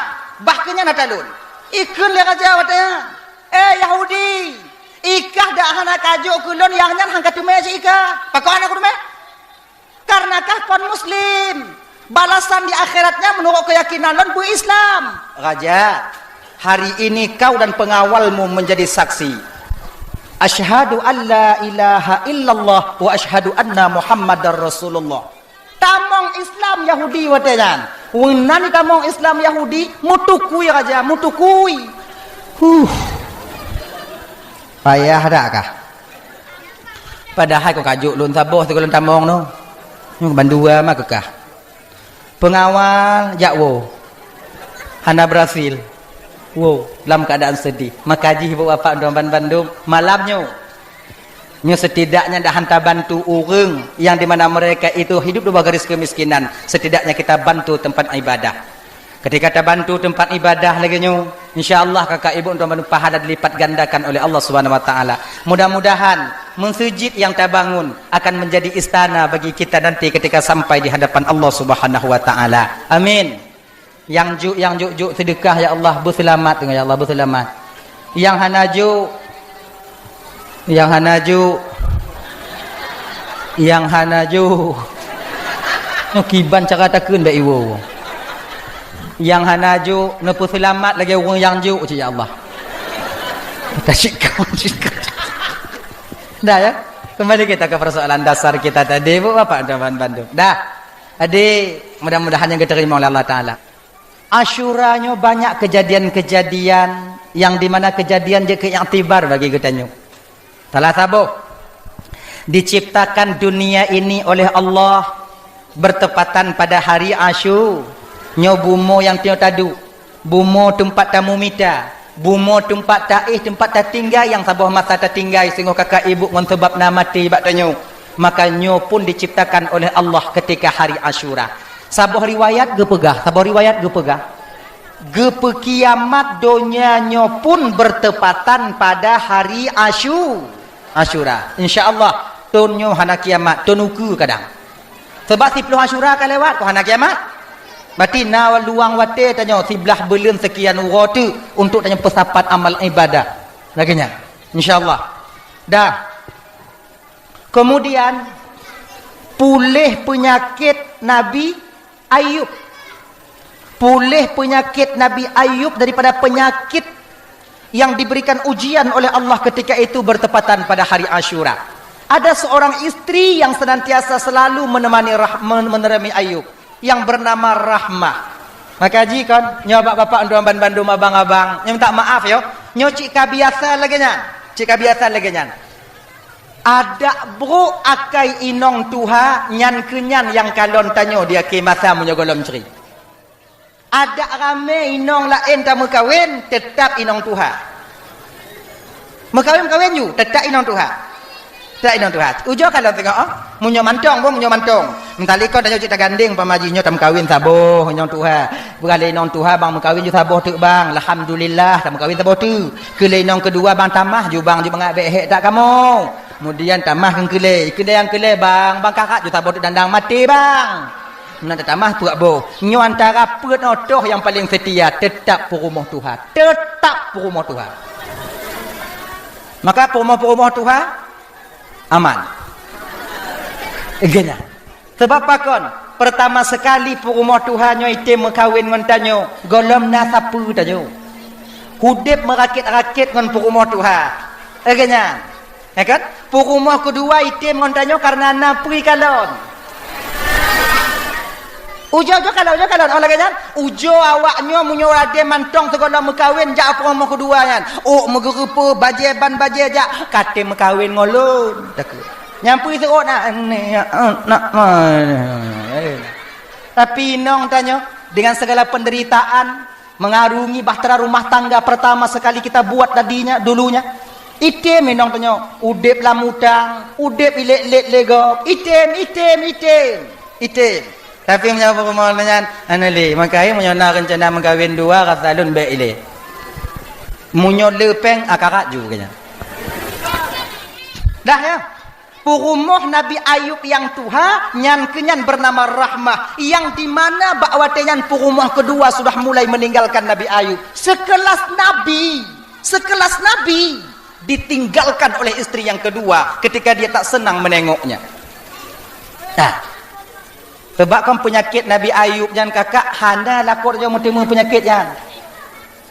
bah keu nyan ata lôn. Ikheun lé raja watèe nyan. Eh, Yahudi, ikah dak hana kajok keu lôn nyang nyan han kateumé cit ikah. Pakon hana kuteumé? Karena kah kon muslim, balasan di akhiratnya menurut keyakinan lôn beu-Islam. Raja, hari ini kau dan pengawalmu menjadi saksi. Asyhadu an la ilaha illallah wa asyhadu anna Muhammadar Rasulullah. Tamong Islam Yahudi watèe nyan. Ureuëng nan jitamong Islam Yahudi, meutukui raja, meutukui. Huh. Payah dak kah? Padahai kon ka jok lôn saboh sigohlom tamong nyoe. Nyoe bandua mah keukah. Peungawal jak woe. Hana berhasil. Woe, lam keuadaan sedih. Maka jih ibu bapak dan bandum, malam nyoe. Nyoe setidaknya dah hana bantu ureuëng yang di mana mereka itu hidup di bawah garis kemiskinan. Setidaknya kita bantu tempat ibadah. Ketika tabantu tempat ibadah lagée nyoe, insya Allah kakak ibu untuk pahala dilipat gandakan oleh Allah Subhanahu wa taala. Mudah-mudahan meuseujid yang tabangun akan menjadi istana bagi kita nanti ketika sampai di hadapan Allah Subhanahu wa taala. Amin. Nyang juk, nyang juk-juk seudeukah, ya Allah, beuseulamat, ya Allah, beuseulamat. Nyang hana juk, nyang hana juk, nyang hana juk. Nyoe kiban cara takheun bak iwoe. Nyang hana juk, neupeuseulamat lagée ureuëng nyang juk, cit ya Allah. Tasyik kau, tasyik kau. Dah ya? Kembali kita ke persoalan dasar kita tadi, bu, bapak dan bandum. Dah. Jadi, mudah-mudahan nyang diterima oleh Allah Taala. Asyura nyoe banyak kejadian-kejadian yang di mana kejadian jeuet keu iktibar bagi geutanyoe. Salah saboh, diciptakan dunia ini oleh Allah bertepatan pada hari Asyu. Nyoe bumoe nyang tanyoe taduek, bumoe teumpat tamumita, bumoe teumpat taéh, teumpat tatinggai nyang saboh masa tatinggai singoh kakak ibu ngon sabab na maté bak tanyoe. Maka nyoe pun diciptakan oleh Allah ketika hari Asyura. Saboh riwayat geupeugah, saboh riwayat geupeugah, geupeukiamat donya nyoe pun bertepatan pada hari Asyu-, Asyura. Insya Allah, thon nyoe hana kiamat, thon ukeue kadang. Sebab siplôh Asyura ka lewat, kok hana kiamat? Berarti na luang watée tanyoe siblaih buleuen sekian uroe teuk untuk tanyoe peusapat amal ibadah. Lagée nyan. Insya Allah. Dah. Kemudian, puléh peunyakét Nabi Ayub. Puléh peunyakét Nabi Ayub daripada penyakit yang diberikan ujian oleh Allah ketika itu bertepatan pada hari Asyura. Ada seorang istri yang senantiasa selalu menemani Rah-, men-, menemani Ayub yang bernama Rahmah. Maka jih kon, nyoe bapak-bapak, tuan bandum, abang-abang, nyoe minta maaf yo. Nyoe cit ka biasa lagée nyan. Cit ka biasa lagée nyan. Adak brok akai inong tuha nyan keu nyan nyang kalon tanyoe di akhé masa meunyoe gohlom cre. Adak ramé inong laén tameukawen, teutap inong tuha. Meukawen-kawen ju, teutap inong tuha. Teutap inong tuha. Ujoe kalon teungoh, oh. Meunyoe mantong, boh, meunyoe mantong. Meusalikon tanyoe cit tagandeng, umpama jih nyoe tameukawen saboh inong tuha. Peugah lé inong tuha, bang meukawen ju saboh teuk, bang. Alhamdulillah, tameukawen saboh teuk. Keu lé inong keudua, bang, tamah ju, bang, ju mangat bék hék that kamoe. Kemudian tamah keu keulé, keulé nyang keulé, bang, bang, karat ju saboh teuk dandang maté, bang. Meunan tatamah peuet boh. Nyoe antara peuet nyoe toh nyang paleng seutia, teutap peurumoh tuha. Teutap peurumoh tuha. Maka peurumoh-peurumoh tuha aman. Geuh nyan. Sebab pakon? Pertama sekali peurumoh tuha nyoe item meukawen ngon tanyoe, gohlom na sapeue tanyoe. Udeb meurakét-rakét ngon peurumoh tuha. Lagée nyan. Ya kan? Peurumoh keudua item ngon tanyoe kareuna na peue kalon. Ujoe-ujoe kalon, ujoe kalon. Oh, lagée nyan, ujoe awak nyoe meunyoe ladée mantong sigohlom meukawen jak peurumoh keudua nyan. Ôk meugeureupeue, bajée ban bajée jak, ka tem meukawen ngon lôn. Takheun. Nyang peue seuôt na, ni, nak, eh. Tapi inong tanyoe dengan segala penderitaan, mengarungi bahtera rumah tangga pertama sekali kita buat tadinya, dulunya. Item inong tanyoe, udeb lam utang, udeb ilét-lét lé gob, item, item, item, item. Tapi meunyoe peurumoh nyan, hana lé, maka meunyoe na reuncana meukawen dua, rasa lôn bék ilée. Meunyoe le péng, akarat ju keu nyan. Dah ya. Peurumoh Nabi Ayub nyang tuha, nyan keu nyan bernama Rahmah, nyang di mana bak watée nyan peurumoh keudua sudah mulai meninggalkan Nabi Ayub. Sekelas nabi, sekelas nabi ditinggalkan oleh istri yang kedua ketika dia tak senang menengoknya. Nah, sebab kan penyakit Nabi Ayub nyan kakak hana lakoe nyang meuteumé penyakit nyan.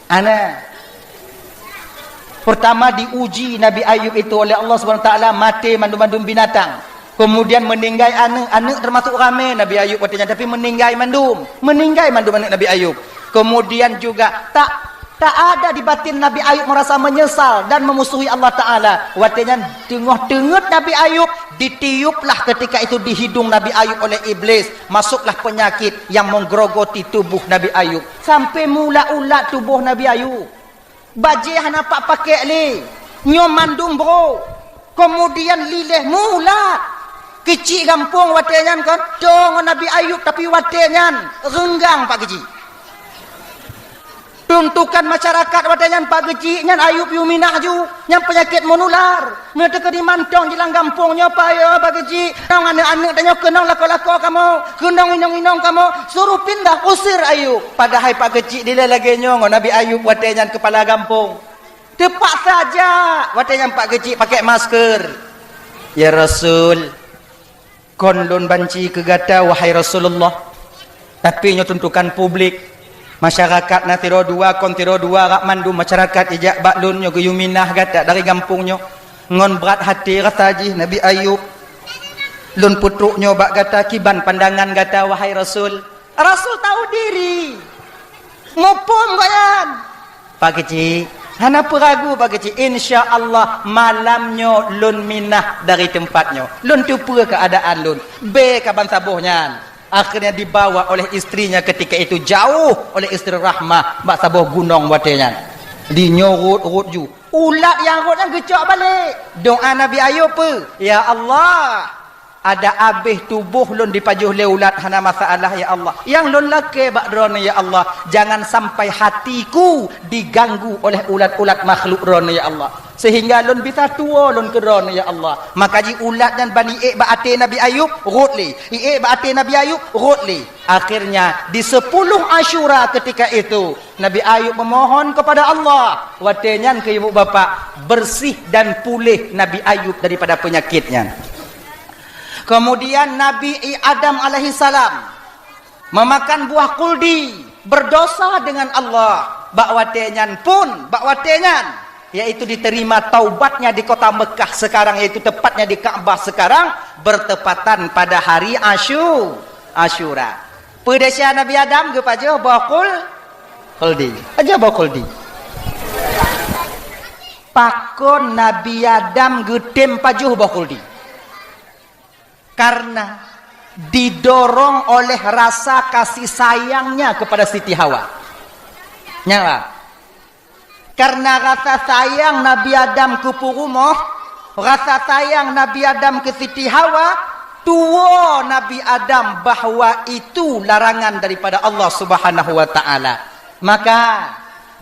Ana. Pertama diuji Nabi Ayub itu oleh Allah Subhanahu Wa Taala, maté mandum-mandum binatang. Kemudian meninggai aneuk, aneuk termasuk ramé Nabi Ayub watée nyan, tapi meninggai mandum. Meninggai mandum aneuk Nabi Ayub. Kemudian juga tak, tak ada di batin Nabi Ayub merasa menyesal dan memusuhi Allah Taala. Watée nyan teungoh teungeut Nabi Ayub, ditiuplah ketika itu di hidung Nabi Ayub oleh iblis. Masuklah penyakit yang menggerogoti tubuh Nabi Ayub. Sampai meuulat-ulat tuboh Nabi Ayub. Bajée hana pat pakék lé. Nyoe mandum brok. Kemudian liléh meuulat. Keuchik gampông watée nyan kan, toe ngon Nabi Ayub, tapi watée nyan reunggang Pak Keuchik. Tuntukan masyarakat watée nyan Pak Keuchik nyan Ayub yue minah ju, nyan peunyakét meunular. Meunyoe teukeudi mantong jilang gampông nyoe payoe Pak Keuchik, nong aneuk-aneuk tanyoe keunong lakoe-lakoe kamoe, keunong inong-inong kamoe, suruh pindah, usir Ayub. Padahai Pak Keuchik dilée lagée nyoe ngon Nabi Ayub watée nyan keupala gampông. Teupaksa jak watée nyan Pak Keuchik pakai masker. "Ya Rasul, kon lôn banci keu gata, wahai Rasulullah. Tapi nyoe tuntukan publik. Masyarakat na sidroe dua, kon sidroe dua, rak mandum masyarakat ijak bak lôn nyoe geuyue minah gata dari gampông nyoe. Ngon brat até rasa jih Nabi Ayub. Lôn peutrok nyoe bak gata, kiban pandangan gata, wahai Rasul." Rasul tahu diri. Muphom gobnyan. Pak Keuchik, hana peuragu Pak Keuchik. Insya Allah malam nyoe lôn minah dari teumpat nyoe. Lôn teupeue keuadaan lôn. Bée ka ban saboh nyan. Akhirnya dibawa oleh istrinya ketika itu jauh oleh istri Rahmah bak saboh gunong watée nyan. Di nyoe rot-rot ju. Ulat nyang rot nyan geucok balek. Doa Nabi Ayub peue? "Ya Allah, ada abéh tuboh lôn dipajoh lé ulat hana masalah ya Allah. Nyang lôn lakée bak Droeneuh ya Allah, jangan sampai hatiku diganggu oleh ulat-ulat makhluk Droeneuh ya Allah. Sehingga lôn bisa tuwoe lôn keu Droeneuh ya Allah. Maka jih ulat nyan ban iék bak até Nabi Ayub, rot lé. Iék bak até Nabi Ayub, rot lé." Akhirnya di sepuluh Asyura ketika itu Nabi Ayub memohon kepada Allah. Watée nyan keu ibu bapak bersih dan puléh Nabi Ayub daripada penyakit nyan. Kemudian Nabi Adam alaihissalam memakan buah kuldi, berdosa dengan Allah. Bak watée nyan pun, bak watée nyan, yaitu diterima taubatnya di kota Mekah sekarang, yaitu tepatnya di Ka'bah sekarang, bertepatan pada hari Asyu-, Asyura. Peue desya Nabi Adam geupajoh boh kul-, kuldi. Pajoh boh kuldi. Pakon Nabi Adam geutem pajoh boh kuldi? Karena didorong oleh rasa kasih sayangnya kepada Siti Hawa. Nyan lah. Karena rasa sayang Nabi Adam keu peurumoh, rasa sayang Nabi Adam keu Siti Hawa, tuwoe Nabi Adam bahwa itu larangan daripada Allah Subhanahu wa Ta'ala. Maka,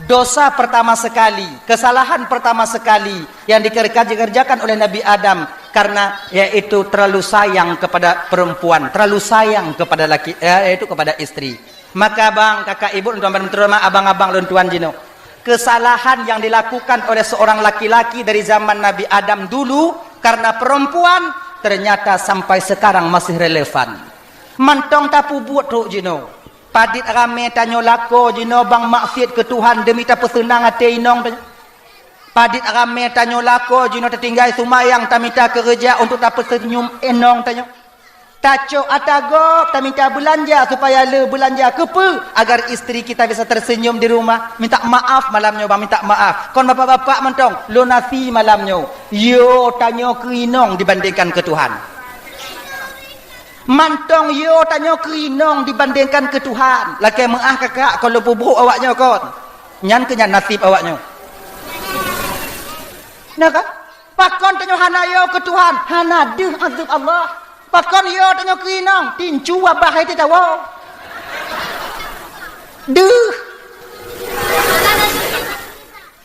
dosa pertama sekali, kesalahan pertama sekali yang dikerja-, dikerjakan oleh Nabi Adam karena yaitu terlalu sayang kepada perempuan, terlalu sayang kepada laki, eh, yaitu kepada istri. Maka bang, kakak ibu, tuan-tuan, abang-abang lôn tuan jinoe, kesalahan yang dilakukan oleh seorang laki-laki dari zaman Nabi Adam dulu karena perempuan ternyata sampai sekarang masih relevan. Mantong tapeubuet trok jinoe. Padit ramé tanyoe lakoe jinoe bang maksiet keu Tuhan demi tapeuseunang até inong tanyoe. Padit ramé tanyoe lakoe jinoe tatinggai seumayang tamita keureuja untuk tapeuseunyum inong tanyoe. Tacok ata gob tamita beulanja supaya le beulanja keupeue agar istri kita bisa tersenyum di rumah. Minta maaf malam nyoe bang, minta maaf. Kon bapak-bapak mantong, lôn asi malam nyoe. Yo tanyoe keu inong dibandingkan keu Tuhan. Mantong yo tanyoe keu inong dibandingkan keu Tuhan. Lakée meuáh kakak kon lôn peubrok awak nyoe kon. Nyan keuh nyan naseb awak nyoe. Nah kan? Pakon tanyoe hana yo keu Tuhan, hana deuh azeueb Allah. Pakon yo tanyoe keu inong, tincu wabah hai teuh tawoe. Deuh.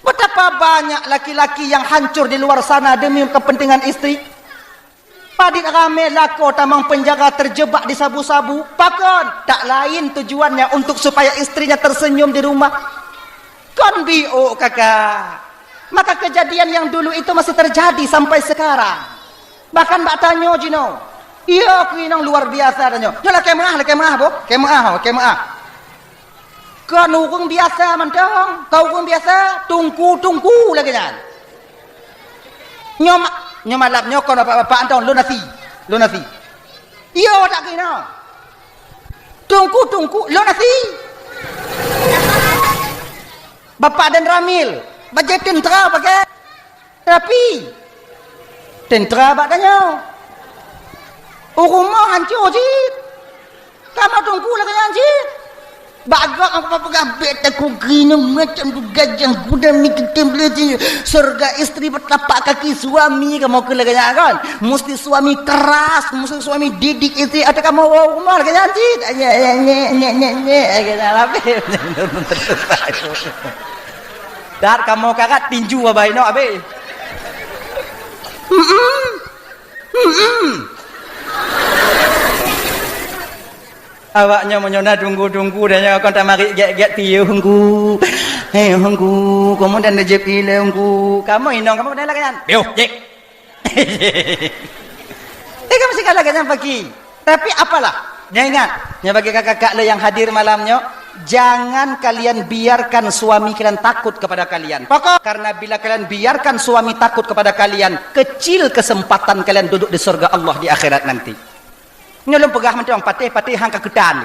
Betapa banyak laki-laki yang hancur di luar sana demi kepentingan istri. Padit ramé lakoe tamong penjara terjebak di sabu-sabu. Pakon? Tak lain tujuannya untuk supaya istrinya tersenyum di rumah. Kon biôk kakak. Maka kejadian yang dulu itu masih terjadi sampai sekarang. Bahkan bak tanyoe jinoe. Iya keu inong luar biasa tanyoe. Nyoe lakée meuáh, lakée meuáh boh. Lakée meuáh, lakée meuáh. Kon ureuëng biasa mantong, kon ureuëng biasa, tungku-tungku lagée nyan. Nyoe ma-, nyoe malam nyoe kon bapak-bapak mantong lôn asi. Lôn asie. Yo, tak keunoe. Teungku, teungku, lôn asie. Bapak dan Ramil, bajée teuntra pakai. Tapi, teuntra bak tanyoe. U rumoh hanco cit. Kamoe teungku lagée nyan cit. Bak gob aku peugah, "Bèk takot keunoe, macam tu gajah kuda mi teutem leuti. Surga istri bertapak kaki suami," kamoe keu lagée nyan kan. Musti suami keras, musti suami didik istri, atau kamoe woe u rumoh lagée nyan cit. Nyek, nyek, nyek, nyek, nyek, nyek, lagée nyan habéh. Dat kamoe karat tinju abai nok habéh. Mm-mm. Mm-mm. Awak nyoe meunyoe na tunggu-tunggu dan nyoe kon tamarit gét-gét piôh hunggu. Hei hunggu, kamoe dan jép ilée hunggu. Kamoe inong kamoe dan lagée nyan. Piôh, jép. Eh, kamoe singkat lagée nyan pagi. Tapi apalah, nyoe ingat, nyoe bagi kakak-kakak le yang hadir malam nyoe, jangan kalian biarkan suami kalian takut kepada kalian. Pokok, karena bila kalian biarkan suami takut kepada kalian, kecil kesempatan kalian duduk di surga Allah di akhirat nanti. Nyoe lôn peugah mantong, patéh-patéh han ka keutan.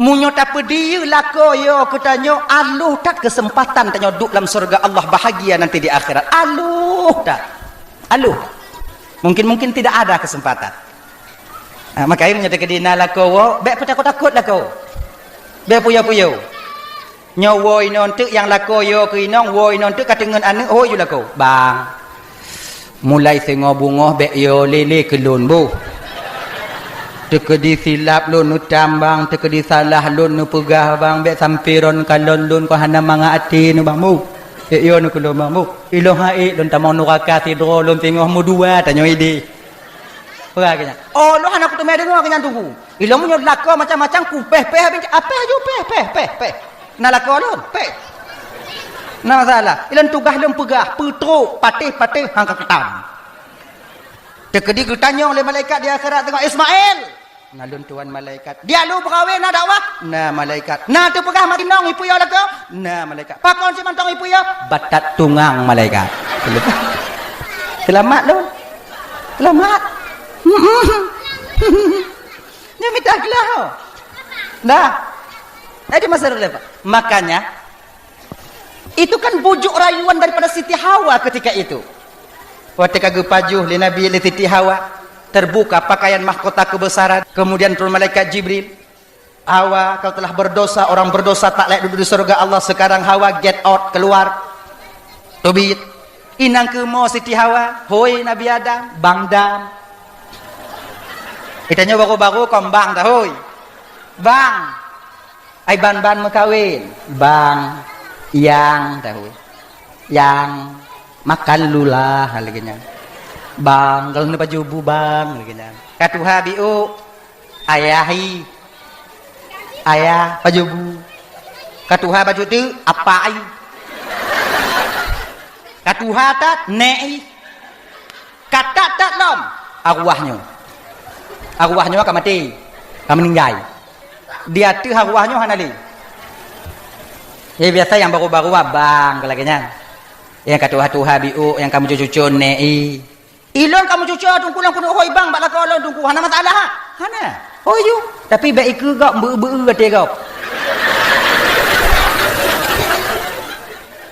Meunyoe tapeudiyeu lakoe yo keu tanyoe, aloh that kesempatan tanyoe duek lam syeuruga Allah bahagia nanti di akhirat. Aloh that. Aloh that. Mungkin-mungkin tidak ada kesempatan. Ha, makajih meunyoe teukeudi na lakoe woe, bèk peutakot-takot lakoe. Bèk puyo-puyo. Nyoe woe inoe teuk nyang lakoe yo keu inong, woe inoe teuk ka teungeut aneuk, hôi ju lakoe. Bang. Mulai singoh beungoh bèk yo lé-lé keu lôn boh. Teukeudi silap lôn neutam bang, teukeudi salah lôn neupeugah bang, bèk sampoe droen kalon lôn kon hana mangat até nyoe bang boh. Bèk yo nyoe keu lôn bang boh. Ilôn han ék lôn tamong nuraka sidroe lôn singoh meudua tanyoe idéh. Peugah keu nyan. Oh, lôn hana kuteumé deungoe keu nyan teungku. Ilôn meunyoe lakoe macam-macam kupéh-péh habéh, apéh ju péh, péh, péh, péh. Na lakoe lôn, péh. Na masalah. Ilôn tugaih lôn peugah, peutrok, patéh-patéh han ka keutam. Teukeudi geutanyong lé malaikat di akhirat teungoh, "Ismail!" Na lôn tuan malaikat. "Diak lôn beukawén na dakwah?" Na malaikat. "Na teupeugah mat inong ipeue yo lakoe?" Na malaikat. "Pakon cit mantong ipeue yo?" Batat tungang malaikat. Seulamat lôn. Seulamat. Nyoe mita glah. Dah. Jadi masa relevan. Makanya, itu kan bujuk rayuan daripada Siti Hawa ketika itu. Watée ka geupajoh lé Nabi lé Siti Hawa, terbuka pakaian mahkota kebesaran, kemudian turun malaikat Jibril. Hawa, kau telah berdosa, orang berdosa tak layak duduk di surga Allah. Sekarang Hawa, get out, keluar. Teubiet. Inong keumo Siti Hawa, hôi Nabi Adam, bang dam. Geutanyoe baru-baru kon bang dah, hôi. Bang. Ai ban-ban meukawen, bang, yang, dah, hôi. Yang, makan dulu lah, lagée nyan. Bang, kalau ni baju bu bang, lagée nyan. Ka tuha biôk, ayah i. Ayah, baju bu. Ka tuha baju tu, apa i. Ka tuha that, nek i. Ka that-that lom, arwah nyoe. Arwah nyoe ka maté, ka meuninggai. Di ateueh arwah nyoe hana lé. Jadi biasa nyang baru-baru abang, ka lagée nyan. Nyang ka tuha-tuha biôk, nyang ka meucucu-cucu nek i. Ilôn ka meucucu teungku lôn keuneuk hôi bang bak lakoe lôn teungku. Hana masalah, ha? Hana. Hôi ju. Tapi bèk ikeue gob, beu-beu até gob.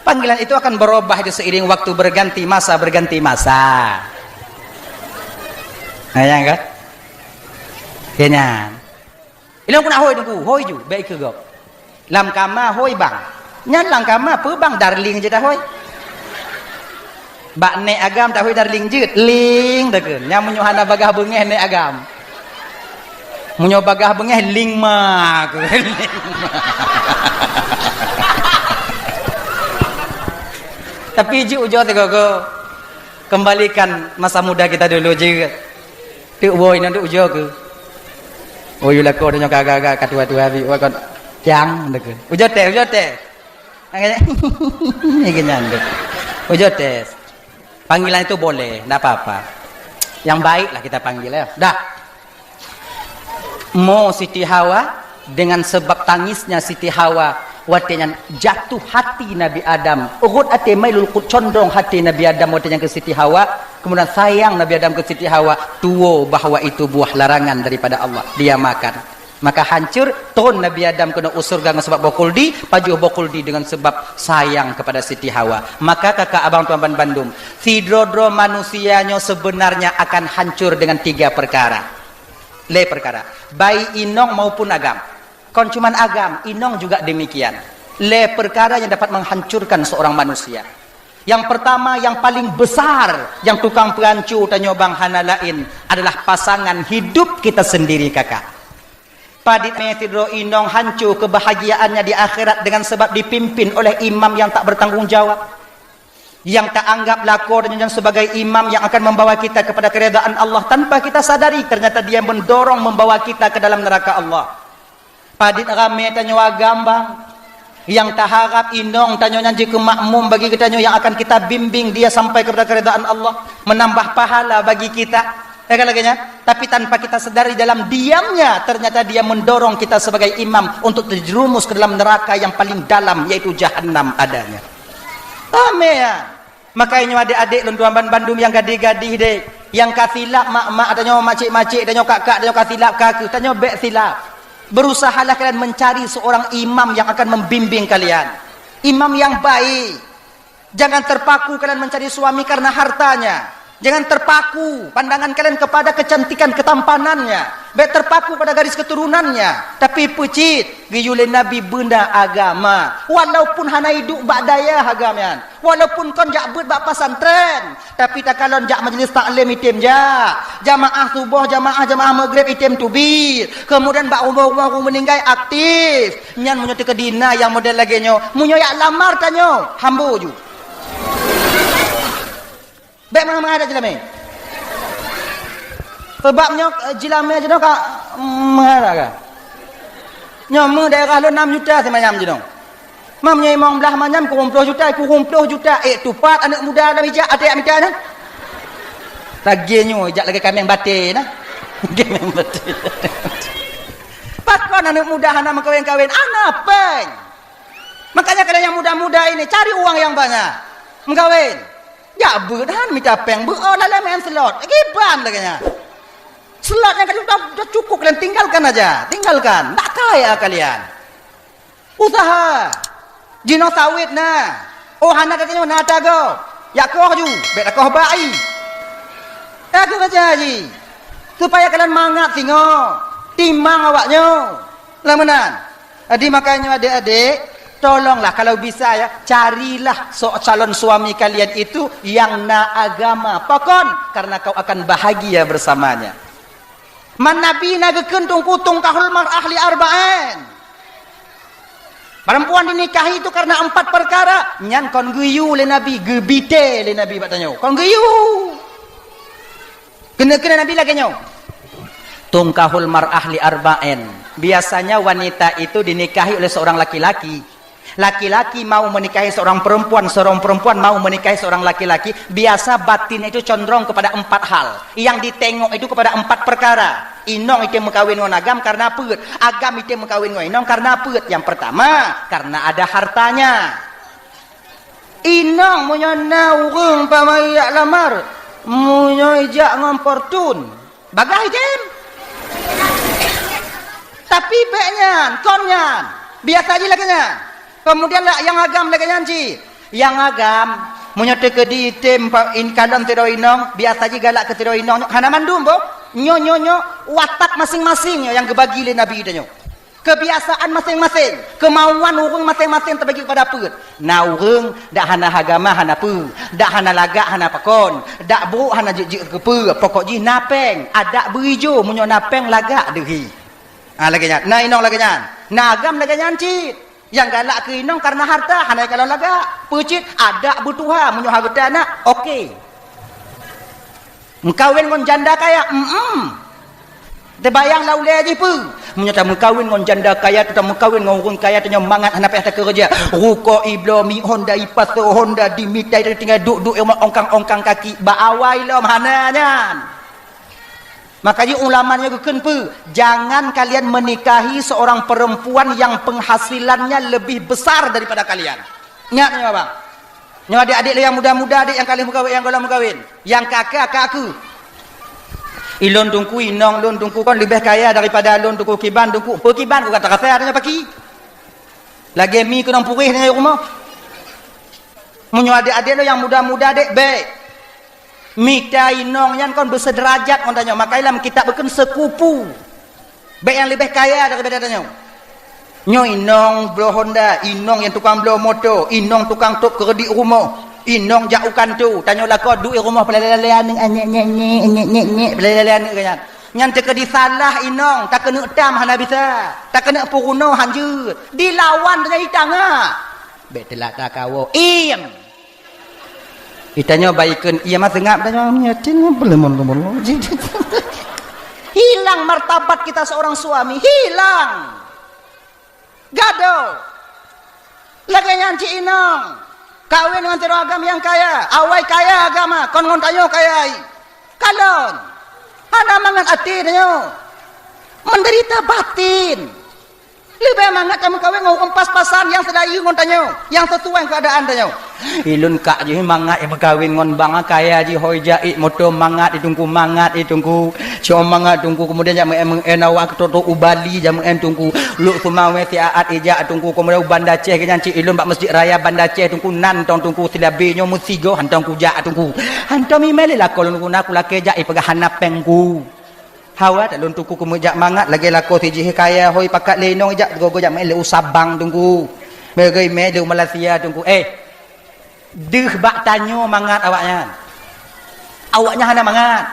Panggilan itu akan berubah itu seiring waktu berganti masa, berganti masa. Nah, nyang kan? Keu nyan. Ilôn keuneuk hôi teungku, hôi ju, bèk ikeue gob. Lam kama hôi bang. Nyan lam kama peue bang, darling jeuet dah hôi. Bak nek agam dah hôi darling jeuet, ling takheun. Nyan meunyoe hana bagah beungéh nek agam. Meunyoe bagah beungéh ling ma. Tapi jeuet ujoe sigoe-goe. Kembalikan masa muda kita dulu jeuet. Teuk woe nyan teuk ujoe keu. Oh, yue lakoe nyoe ka agak-agak ka tuha-tuha bi, wah kon. Cang, takheun. Ujoe tes, ujoe tes. Ni keu nyan tu. Ujoe tes. Panggilan itu boleh, ndak apa-apa. Yang baiklah kita panggil, ya. Dah. Mo Siti Hawa, dengan sebab tangisnya Siti Hawa, watée nyan jatuh hati Nabi Adam. Rhot até mailul qut, condong hati Nabi Adam watée nyan keu Siti Hawa. Kemudian sayang Nabi Adam ke Siti Hawa, tuwo bahwa itu buah larangan daripada Allah. Dia makan. Maka hancur, tron Nabi Adam keunoe u syeuruga ngon sabab boh khuldi, pajoh boh khuldi dengan sebab sayang kepada Siti Hawa. Maka kakak abang tuan ban bandum, sidroe-droe manusia nyoe sebenarnya akan hancur dengan tiga perkara. Lhèe perkara. Baik inong maupun agam. Kon cuman agam, inong juga demikian. Lhèe perkara yang dapat menghancurkan seorang manusia. Yang pertama, yang paling besar, yang tukang peuhanco tanyoe bang hana laén adalah pasangan hidup kita sendiri, kakak. Padit mé sidroe inong hanco kebahagiaannya di akhirat dengan sebab dipimpin oleh imam yang tak bertanggung jawab. Yang tak anggap lakoe tanyoe nyan sebagai imam yang akan membawa kita kepada keridaan Allah tanpa kita sadari, ternyata dia mendorong membawa kita ke dalam neraka Allah. Padit ramé tanyoe agam bang, nyang taharab inong tanyoe nyan jeuet keu makmum bagi geutanyoe yang akan kita bimbing dia sampai kepada keridaan Allah, menambah pahala bagi kita. Ya kan lagèe nyan? Tapi tanpa kita sadari, dalam diamnya, ternyata dia mendorong kita sebagai imam untuk terjerumus ke dalam neraka yang paling dalam, yaitu jahannam adanya. Ramé ya. Makanya adék-adék lôn tuan ban bandum nyang gadih-gadih deh, nyang ka silap mak-mak tanyoe, macik-macik tanyoe, kak-kak tanyoe ka silap ka keuh, tanyoe bèk silap. Berusahalah kalian mencari seorang imam yang akan membimbing kalian. Imam yang baik. Jangan terpaku kalian mencari suami karena hartanya. Jangan terpaku pandangan kalian kepada kecantikan ketampanannya. Bèk terpaku pada garis keturunannya. Tapi peucit, geuyue lé Nabi beuna agama. Walaupun hana iduek bak dayah agam nyan. Walaupun kon jak beuet bak pesantren, tapi takalon jak majlis taklim item jak. Jamaah suboh, jamaah, jamaah maghrib item teubiet. Kemudian bak rumoh-rumoh ureueng meuninggai aktif. Nyan meunyoe teukeudi na nyang model lagèe nyoe, meunyoe jak lamar tanyoe, hambo ju. Bèk mangat-mangat jilamé. Sebab nyoe, eh, jilamé jinoe ka, mm, meuhara ka. Nyoe meu daerah lôn nam juta simanyam jinoe. Mam nyoe imong blah manyam kureueng ploh juta, kureueng ploh juta. Eh, tupat aneuk muda lam ijak até mita nyan. Lagèe nyoe ijak lagèe kaméng batèe na. Kaméng batèe. Pakon aneuk muda hana meukawen-kawen? Hana péng. Makanya kalian yang muda-muda ini cari uang yang banyak. Meukawen. Jak beuet han mita péng beuet, oh, lalai main slot. Kiban lagèe nyan. Slot nyang ka cukup, cukup kalian tinggalkan aja. Tinggalkan. Ndak kaya kalian. Usaha. Jinoe sawét na. Oh, hana gata nyoe na tagoe. Jak koh ju. Bèk takoh bak i. Aku kerja ji. Supaya kalian mangat singoh. Timang awak nyoe. Lah meunan. Jadi makanya adék-adék, tolonglah kalau bisa ya, carilah so-, calon suami kalian itu yang na agama. Pakon? Karena kau akan bahagia bersamanya. Man Nabi na geukheun tungku tungkahul mar'ah li arba'in. Perempuan dinikahi itu karena empat perkara. Nyan kon geuyue lé Nabi, geubité lé Nabi bak tanyoe. Kon geuyue. Keuneuk-keuneuk Nabi lagèe nyoe, "Tungkahul mar'ah li arba'in." Biasanya wanita itu dinikahi oleh seorang laki-laki. Laki-laki mau menikahi seorang perempuan, seorang perempuan mau menikahi seorang laki-laki, biasa batin itu condrong kepada empat hal. Yang ditengok itu kepada empat perkara. Inong item meukawen ngon agam karena peuet. Agam item meukawen ngon inong karena peuet. Yang pertama, karena ada hartanya. Inong meunyoe na ureueng pamai jak lamar, meunyoe ijak ngon Fortune, bagah item. Tapi bèk nyan, kon nyan. Biasa jih lagèe nyan. Kemudian lah nyang agam lagèe nyan cit. Nyang agam, meunyoe teukeudi item pa-, in-, kalon sidroe inong, biasa jih galak keu sidroe inong nyoe, hana mandum boh. Nyoe, nyoe, nyoe, watak masing-masing nyoe nyang geubagi lé Nabi tanyoe. Kebiasaan masing-masing, kemauan ureueng masing-masing terbagi kepada peuet. Na ureueng dak hana agama hana peue, dak hana lagak hana pakon, dak brok hana jeuet-jeuet keu peue, pokok jih na péng, adak beuijo meunyoe na péng lagak deuhi. Ha, lagèe nyan. Na inong lagèe nyan. Na agam lagèe nyan cit. Nyang galak keu inong karena harta, hana kalon lagak. Peucit, adak beutuha meunyoe hareuta na, oke. Meukawen ngon janda kaya, mm-mm. Teubayang lam ulèe jih peue? Meunyoe tameukawen ngon janda kaya, tameukawen ngon ureueng kaya, tanyoe mangat hana payah takeureuja. Rukok ibloe, mi Honda ipasoe, Honda dimitai, tinggai duek-duek ongkang-ongkang kaki, bak awai lom hana nyan. Makanya ulama nyoe geukheun peue? Jangan kalian menikahi seorang perempuan yang penghasilannya lebih besar daripada kalian. Ingat nyoe, Abang. Nyoe adék-adék lôn nyang muda-muda, adék nyang ka lheueh meukawen, nyang gohlom meukawen. Nyang ka keu, ka keu. Ilôn teungku, inong lôn teungku kon leubeh kaya daripada lôn teungku, kiban teungku. Peue kiban ku ka tarasa tanyoe paki. Lagèe mi keunong puréh tanyoe rumoh. Meunyoe adék-adék lôn nyang muda-muda, dek, bèk. Mita inong nyan kon beuseudeurajat ngon tanyoe, maka lam kitab geukheun seukupu. Bèk nyang leubeh kaya daripada tanyoe. Nyoe inong bloe honda, inong nyang tukang bloe moto, inong tukang tôb keureudit rumoh, inong jak u kantô, tanyoe lakoe duek rumoh, peulale-lale aneuk, nyek, nyek, nyek, nyek, nyek, nyek, peulale-lale aneuk nyan. Nyan teukeudi salah inong, takeuneuk tam hana bisa, takeuneuk peurunoe hanjeuet. Dilawan tanyoe itangah. Bèk teulat takawoe. Iem! Itanyoe baikon, iya mah seungab tanyoe nyetin belum. Hilang martabat kita seorang suami, hilang. Gadoh. Lagèe nyan cit inong. Kawin ngon sidroe agam nyang kaya, awai kaya agam, kon ngon tanyoe kaya. Kalon. Hana mangat até tanyoe. Menderita batin. Leubeh mangat tameukawen ngon ureueng pas-pasan nyang seulayeue ngon tanyoe, nyang sesuai keadaan tanyoe. Ilôn kak jih mangat meukawen ngon bang kaya jih, hôi jak, moto mangat, teungku mangat, teungku. Cong mangat, teungku, keumudian jak meu'en, meu'en awak keutok-tok u Bali, jak meu'en, teungku. Lhok Seumawé siat ijak, teungku, keumudian u Banda Aceh, nyan cit ilôn bak Masjid Raya Banda Aceh, teungku, nan tong, teungku, silabé nyoe meusigoe, hantom kujak, teungku. Hantom imè lé lakoe lôn, teungku, na kulakèe jak, ipeugah hana péng ku. Hawa that lôn teungku keumeujak mangat lagèe lakoe sijih kaya, hôi pakat lé inong jak, gogo jak meu'en lé u Sabang teungku. Meu'en lé u Malaysia teungku. Eh, deuh bak tanyoe mangat awaknyan. Awaknyan hana mangat.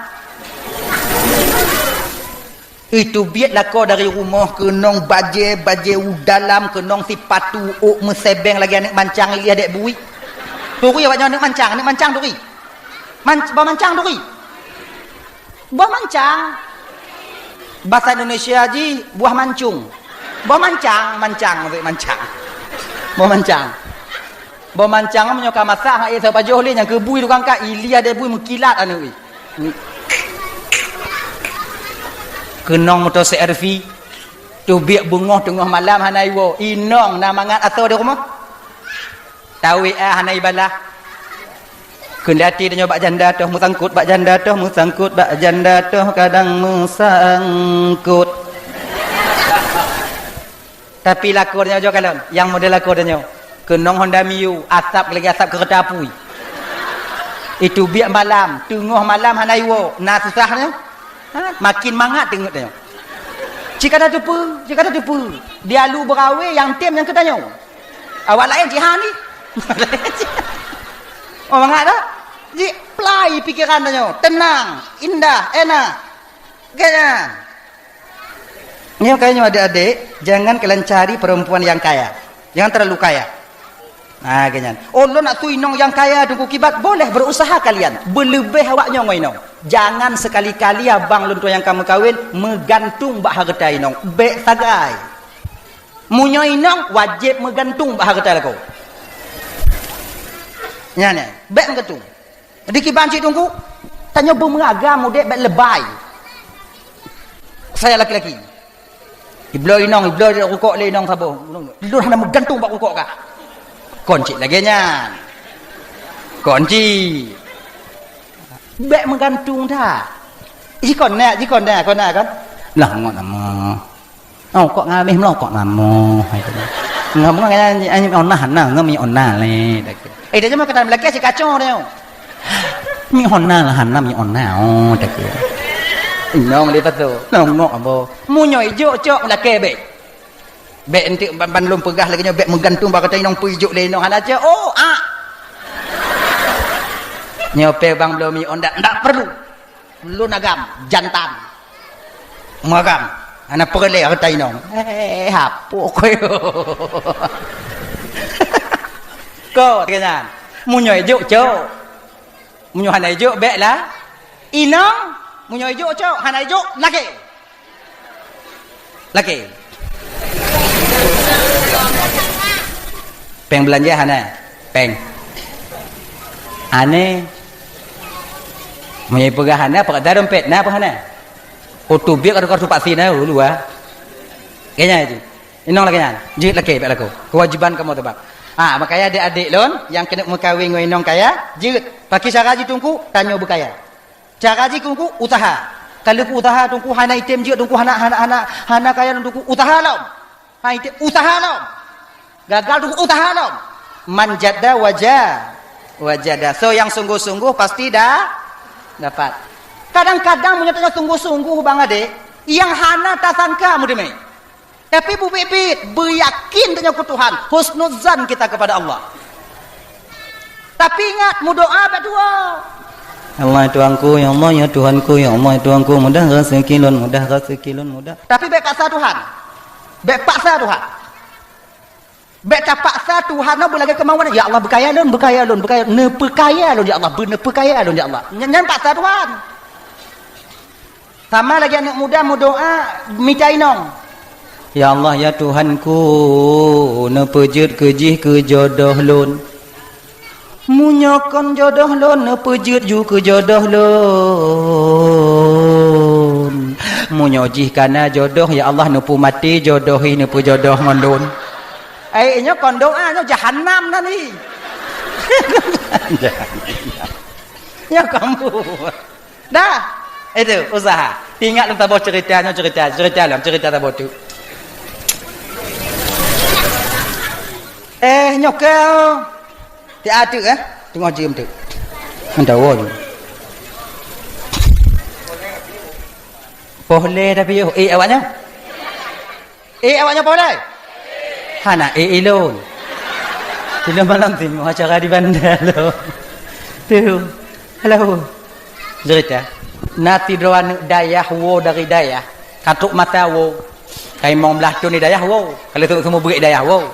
Itu biet lakoe dari rumoh keunong bajèe, bajèe u dalam, keunong sipatu ôk meusebeng lagèe aneuk mancang ilèe adék bui. Turi awaknyan aneuk mancang, aneuk mancang turi. Man-, boh mancang turi. Boh mancang. Bahasa Indonesia jih buah mancung. Boh mancang, mancang, maksud mancang. Boh mancang. Boh mancang meunyoe ka masak, hak ié sapajoh lé nyang keubui tukang kat, ilèe adék bui meukilat aneuk. Keunong moto C R V. Teubiet beungoh teungoh malam hana iwoe. Inong na mangat asoe di rumoh. Tawé ah hana ibalah. Keundati tanyoe bak janda toh meusangkot, bak janda toh meusangkot, bak janda toh kadang meusangkot. Tapi lakoe tanyoe jok kalon, nyang model lakoe tanyoe. Keunong Honda Mio, asap lagèe asap keureutah apui. Itu biet malam, teungoh malam hana iwoe, na susah nyoe. Ha? Makin mangat teungeut tanyoe. Cit ka tateupeue, cit ka tateupeue. Di alu beurawé nyang tem nyang keu tanyoe. Awak laén jihan ni. Oh, mangat tak? Ji plai pikeran tanyoe. Tenang, indah, enak. Gaya. Nyoe kaya nyoe adék-adék, jangan kalian cari perempuan yang kaya. Jangan terlalu kaya. Ha, gaya nyan. Oh, lôn nak tui inong nyang kaya teungku kiban, boleh berusaha kalian. Beuleubeh awak nyoe ngon inong. Jangan sekali-kali abang lôn tuan nyang ka meukawen meugantung bak hareuta inong. Bèk sagai. Meunyoe inong wajéb meugantung bak hareuta lakoe. Nyan, nyan, bèk meugantung. Di kiban cit teungku, tanyoe beumeuragam udép bèk lebai. Saya laki-laki. Ibloe inong, ibloe rukok lé inong saboh. Lôn hana meugantung bak rukok kah. Kon cit lagèe nyan. Kon cit. Bèk meugantung that. Jikon nèk, jikon nèk, kon nèk kon. Lah ngon nama. Oh, kok ngamih meulokok namo, hai tu. Ngam-ngam nyan, nyan, nyan, onah na, ngam nyan onah lé, dak. Eh, dah cuma kata melakèe si kacau dia. Mi onah lah, hana mi onah, oh, dak. Inong dia tu. Nong, nong, abo. Meunyoe ijok, cok, melakèe bèk. Bèk enteuk ban, ban lôn peugah lagèe nyoe, bèk meugantung bak kata inong peue ijok lé inong hana cok. Oh, ah. Nyoe pè bang belom mi on dak, dak perlu. Lôn agam, jantan. Meuagam. Hana peureulèe hareuta inong. Eh, hapok koyo. Ko, keu nyan. Meunyoe ijok, cok. Meunyoe hana ijok, bèk lah. Inong, meunyoe ijok, cok. Hana ijok, lakèe. Lakèe. Péng beulanja hana? Péng. Aneh. Meunyoe peugah hana, peugah dompet na apa hana? Kutubiek atau kartu vaksin na dulu ah. Kayaknya itu. Inong lagèe nyan. Jeuet lakèe bèk lakoe. Kewajiban kamoe teuh bang. Ah, makanya adék-adék lôn nyang keuneuk meukawen ngon inong kaya, jeuet. Pakri cara jih Teungku, tanyoe beukaya. Cara jih Teungku, usaha. Ka lheueh keu usaha Teungku hana item jeuet, Teungku hana, hana, hana, hana kaya lôn Teungku, usaha lom. Hai, ti-, usaha lom. Gagal tu usaha lom. Man jadda waja-, wajada. So nyang sungguh-sungguh pasti da-, dapat. Kadang-kadang meunyoe tanyoe sungguh-sungguh bang adék, nyang hana tasangka meuteumé. Tapi beubiet-biet, beuyakin tanyoe keu Tuhan, husnuzan kita kepada Allah. Tapi ingat, meudoa bak dua. Ya Allah, ya Tuhanku, ya Allah, ya Tuhanku, ya Allah, ya Tuhanku, mudah rezeki lôn, mudah rezeki lôn, mudah. Tapi bék paksa Tuhan. Bék paksa Tuhan. Bék tapaksa Tuhan nyoe beulagée keumawan. Ya Allah, beukaya lôn, beukaya lôn, beukaya, neupeukaya lôn, ya Allah, beu-, neupeukaya lôn, ya Allah. Nyan, nyan paksa Tuhan. Sama lagée aneuëk muda meudoa mita inong. Ya Allah, ya Tuhanku, neupeujeuet keu jih keu jodoh lôn. Meunyoe kon jodoh lôn, neupeujeuet ju keu jodoh lôn. Meunyoe jih kana jodoh, ya Allah, neupeumaté jodoh ih neupeujodoh ngon lôn. Eh, nyoe kon doa, nyoe jahanam nan ih. Nyoe kamu. Dah. Itu, usaha. Ingat lôn saboh cerita, nyoe cerita, cerita lom, cerita saboh tu. Eh, nyoe keu. Ti ateueh, eh? Teungoh jeuem teuk. Meudawa jeuem. Poh lé tapi, eh, awak nyoe? Eh, awak nyoe poh lé? Hana, eh, ilôn. Ilôn malam teungoh acara di Banda lôn. Tu. Halo. Cerita. Na sidroe aneuëk dayah woe dari dayah. Ka trok masa woe. Ka limong blaih thon di dayah woe. Ka lheueh trok seumeubeuet dayah woe.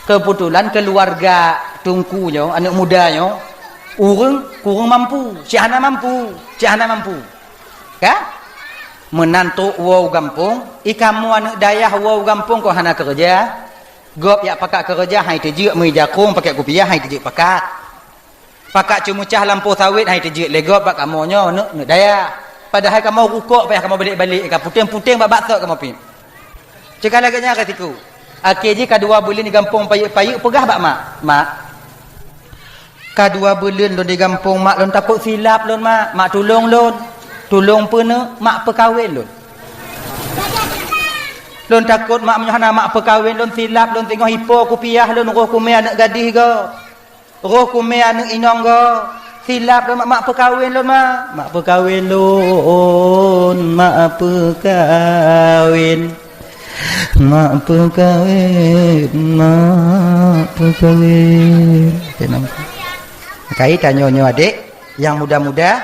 Keubeutulan keuluwarga teungku nyoe, aneuëk muda nyoe, ureuëng kureueng mampu, cit hana mampu, cit hana mampu. Ka? Meunan trok woe u gampông, i kamoe aneuëk dayah woe u gampông kon hana keureuja. Gob jak pakat keureuja, han teujeuet meuija krueng pakèk kupiah, han teujeuet pakat. Pakat ceumeucah lampôh sawét han teujeuet lé gob bak kamoe nyoe, aneuëk, aneuëk dayah. Padahai kamoe rukok payah kamoe balek-balek, ka puténg-puténg bak baksot kamoe piep. Cit ka lagèe nyan ka siku. Akhé jih ka dua buleuen di gampông payeuet-payeuet peugah bak mak, "Mak, ka dua buleuen lôn di gampông, Mak, lôn takot silap lôn, Mak. Mak, tulông lôn. Tulông peue, Neuk? Mak, peukawen lôn." "Lôn takot, Mak, meunyoe hana Mak peukawen lôn, silap lôn, singoh ipo kupiah lôn, roh kumé aneuëk gadih goe." Roh kumé aneuëk inong goe, silap lôn, mak, mak peukawen lôn, mak. Mak peukawen lôn, mak peukawen. Mak peukawen, mak peukawen. Oke, nampak. Kai tanyoe nyoe adék, nyang muda-muda,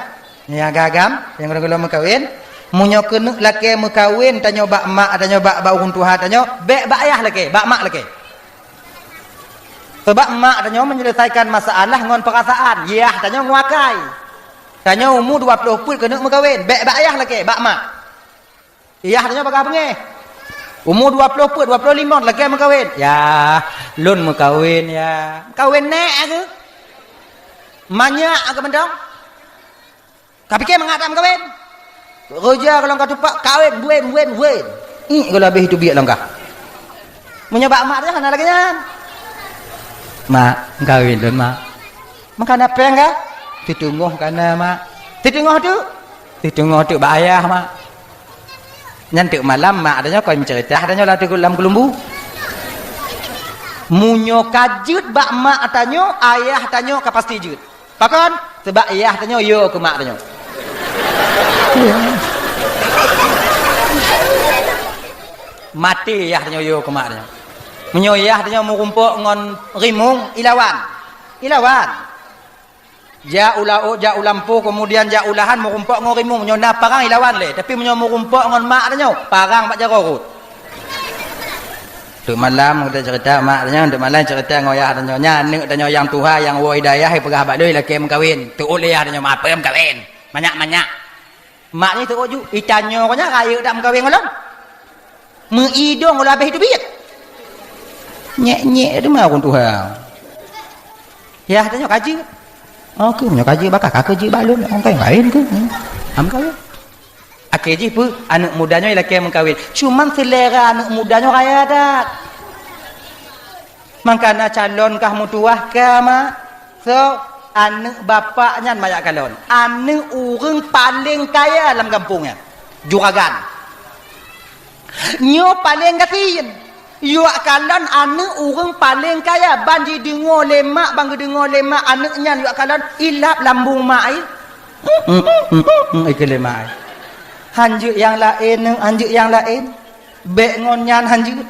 nyang agam-agam, nyang gohlom-gohlom meukawen. Meunyoe keuneuk lakèe meukawen tanyoe bak mak tanyoe, bak, bak ureuëng tuha tanyoe, bèk bak ayah lakèe, bak mak lakèe. Sabab mak tanyoe menyelesaikan masalah ngon perasaan, yah tanyoe ngon akai. Tanyoe umu dua ploh peuet keuneuk meukawen, bèk bak yah lakèe, bak mak. Yah tanyoe bagah beungéh. Umu dua ploh peuet, dua ploh limong lakèe meukawen. Yah, lôn meukawen, yah. Kawen nèk aku. Manyak aku mantong. Ka pike mangat that meukawen. Roja golom ka tupak, kawen, wen, wen, wen. Ih, golom habéh teubiet lom kah. Meunyoe bak mak teuh hana lagèe nyan. Mak, kawen lôn, Mak. Meukawen péng kah? Siteungoh kana, Mak. Siteungoh teuk? Siteungoh teuk bak ayah, Mak. Nyan teuk malam mak tanyoe kon meuceurita tanyoe lam teuk lam keulumbu. Meunyoe ka jeuet bak mak tanyoe, ayah tanyoe ka pasti jeuet. Pakon? Sabab yah tanyoe yo keu mak tanyoe. Maté yah tanyoe yo keu mak tanyoe. Meunyoe yah tanyoe meurumpok ngon rimueng, ilawan. Ilawan. Jak u laôt, jak u lampôh, keumudian jak u lahan meurumpok ngon rimueng. Meunyoe na parang ilawan lé, tapi meunyoe meurumpok ngon mak tanyoe, parang bak jaroe rot. Teuk malam geutanyoe cerita mak tanyoe, teuk malam cerita ngon yah tanyoe. Nyan aneuk tanyoe nyang tuha nyang woe i dayah, ipeugah bak lôn ilakèe meukawen. Teuôt lé yah tanyoe, "Mak, peue meukawen? Manyak-manyak." Mak nyoe teuôt ju, "I tanyoe nyoe rayeuk that meukawen ngon lôn? Meuidong lôn habéh teubiet." Nyek-nyek teuma ureueng tuha. Yah tanyoe ka jeuet. Oh, keuh nyoe ka jeuet bak kah, ka keuh jeuet bak lôn, oh, meukawen keuh. Hmm. Ah, meukawen. Akhé jih peue? Aneuk muda nyoe ilakèe meukawen. Cuman seulera aneuk muda nyoe raya that. Mangkana calon kah meutuwah ka, mak. So, aneuk bapak nyan mak jak kalon. Aneuk ureuëng paleng kaya lam gampông nyan. Juragan. Nyoe paleng gasien. Jak kalon aneuk ureuëng paleng kaya. Ban jideungoe lé mak, ban geudeungoe lé mak aneuk nyan jak kalon, ilab lambông mak, eh. Ikeu lé mak, eh. Han jeuet nyang laén, han jeuet nyang laén. Bék ngon nyan han jeuet.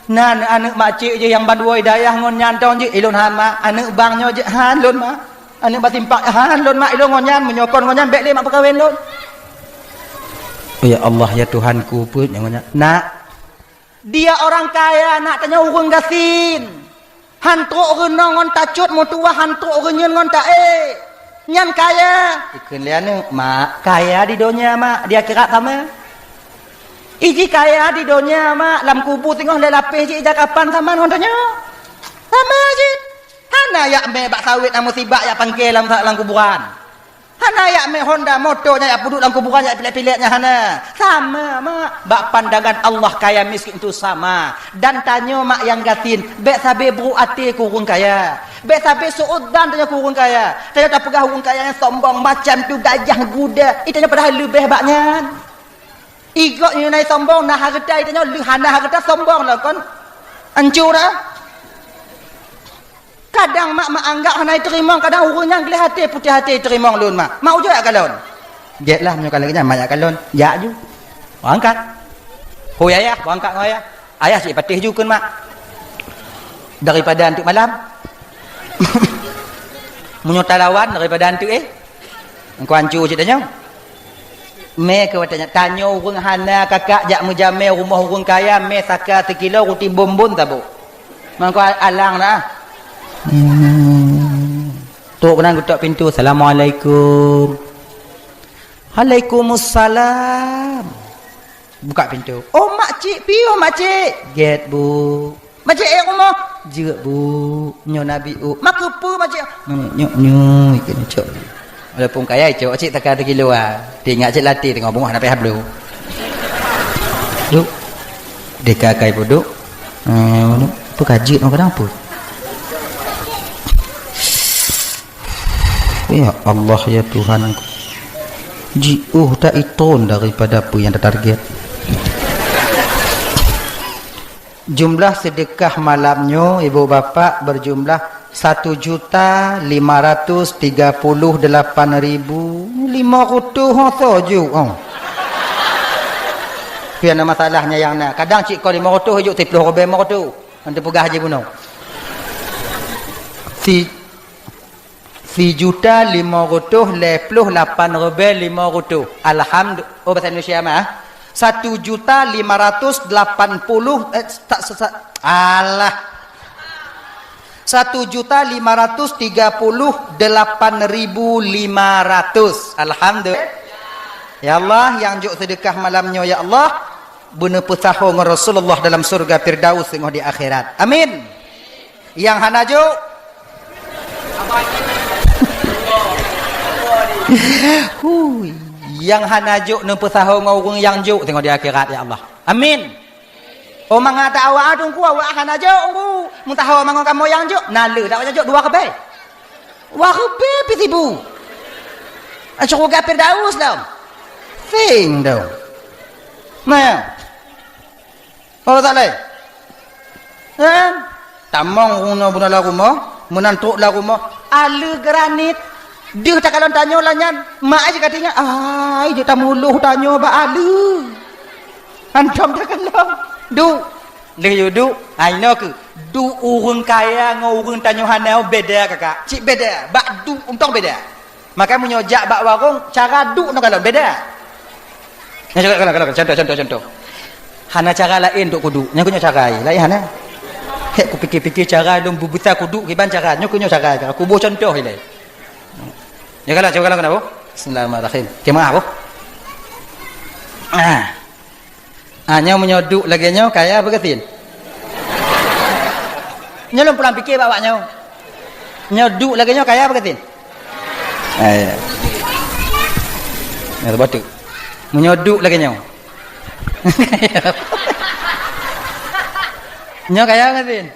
Na aneuk makcik jih nyang bandua dayah ngon nyan tong jeuet, ilôn han mak. Aneuk bang nyoe jeuet han lôn mak. Aneuk bak simpang han lôn mak, ilôn ngon nyan, meunyoe kon ngon nyan bék lé mak peukawen lôn. Ya Allah, ya Tuhanku, peue nyoe ngon nyan. Nak, dia orang kaya, nak, tanyoe ureuëng gasien. Han trok reunoe ngon tacut meutuwah, han trok reunyeun ngon taék. Nyan kaya. Ikheun lé aneuk, mak, kaya di donya, mak, di akhirat sama. Iji kaya di donya, mak, lam kubu singoh lé lapéh jih ija kapan sama ngon tanyoe. Sama jih. Hana jak mé bak sawét na musibah jak pangke lam, lam kuburan. Hana jak mé Honda moto nyan jak peuduek lam kuburan jak pilek-pilek nyan hana. Sama, mak. Bak pandangan Allah kaya miskin itu sama. Dan tanyoe, mak, nyang gasien, bék sabe buruk até keu ureuëng kaya. Bék sabe su'udzan tanyoe keu ureuëng kaya. Tanyoe tapeugah ureuëng kaya nyan sombong macam tu, gajah guda. Ih, tanyoe padahai leubeh bak nyan. Igoe nyoe na sombong, na hareuta, tanyoe lheueh hana hareuta sombong lah kon. Ancu dah. Kadang mak, mak anggap hana jiteurimong, kadang ureuëng nyang gleh até, putéh até jiteurimong lôn mak. Mak ujoe jak kalon. Jeuet lah, meunyoe ka lagée nyan mak jak kalon. Jak ju. Bak angkat. Hôi ayah, bak angkat ngon ayah. Ayah cit patéh ju kheun mak. Daripada anteuk malam. Meunyoe talawan daripada anteuk, eh. Engkau ancu cit tanyoe. Mé keu watée nyan, tanyoe ureuëng hana kakak jak meujamé rumoh ureuëng kaya, mé saka sikilo ruti bonbon saboh. Mangko alang na. Hmm. Trok keunan geutok pintoe, "Assalamualaikum." "Waalaikumsalam." Buka pintoe. "Oh, makcik, piôh makcik." "Gét, Bu." "Makcik ék rumoh?" "Jeuet, Bu." "Nyoe na bi u." "Makeupeue makcik?" "Nyoe, nyoe, nyoe, ikeu nyoe cok." Walaupun kaya cok, cit taka teugilu ah. Teuingat cit latih teungoh beungoh na payah bloe. Duk. Deka kai peuduek. Eh, peuka jeuet ngon kadang peuet. Ya Allah, ya Tuhan. Jiôh ta itron daripada peue nyang tatarget. Jumlah sedekah malam nyoe, ibu bapak, berjumlah satu juta lima ratus tiga puluh delapan ribu lima ratus ho soe ju, oh. Pian masalahnya nyang na. Kadang cit ko lima ratus, juk siplôh ribèe lima ratus. Nanti peugah haji bunoe. Si Sijuta limong reutôh lhèe plôh lapan ribèe limong reutôh. Alhamdu-, oh, bahasa Indonesia mah, ah. Satu juta lima ratus lapan puluh, eh, tak, sa-, sa-, alah. Satu juta lima ratus tiga puluh delapan ribu lima ratus. Alhamdulillah. Ya Allah, nyang jok seudeukah malam nyoe, ya Allah, beuneupeusaho ngon Rasulullah dalam syurga Firdaus teungoh di akhirat. Amin. Nyang hana jok. Hui. Nyang hana jok neupeusaho ngon ureueng nyang jok teungoh di akhirat, ya Allah. Amin. Oh, mangat awak Teungku, awak hana jok, Teungku. Meusaho mangat kamoe nyang jok, na le dak jok dua ribèe. Dua ribèe pih sibu. Syeuruga Firdaus dong. Sing dong. Nah. Oh, tak lé. Kan? Tamong ureueng nyoe bunoe lam rumoh, meunan trok lam rumoh, aleuh granit. Deuh takalon tanyoe lagèe nyan, mak ai ka teuingat, ai, jeuet tamuluh tanyoe bak aleuh. Hantom takalon. Duek. Lheuh yue duek, ai noe keuh. Duek ureueng kaya ngon ureueng tanyoe hana beda, kakak. Cit beda. Bak duek untông beda. Maka meunyoe jak bak warong, cara duek nyoe kalon beda. Nyoe kalon, kalon, kalon. Contoh, contoh, contoh. Hana cara laén untuk kuduek. Nyoe keuh nyoe cara laén hana. Hek kupikir-pikir cara lôn beubisa kuduek kiban cara. Nyoe keuh nyoe cara. Kuboh contoh ilèe. Nyoe kalon, cuba kalon keunan, Bu. Bismillahirrahmanirrahim. Okey, maaf, Bu. Ah. Ah, nyoe meunyoe duek lagèe nyoe, kaya apa gasien? Nyoe lôn pulang pikir bak awak nyoe. Nyoe duek lagèe nyoe, kaya apa gasien? Eh, ya. Nyoe batuk. Meunyoe duek lagèe nyoe. Nyoe kaya apa gasien?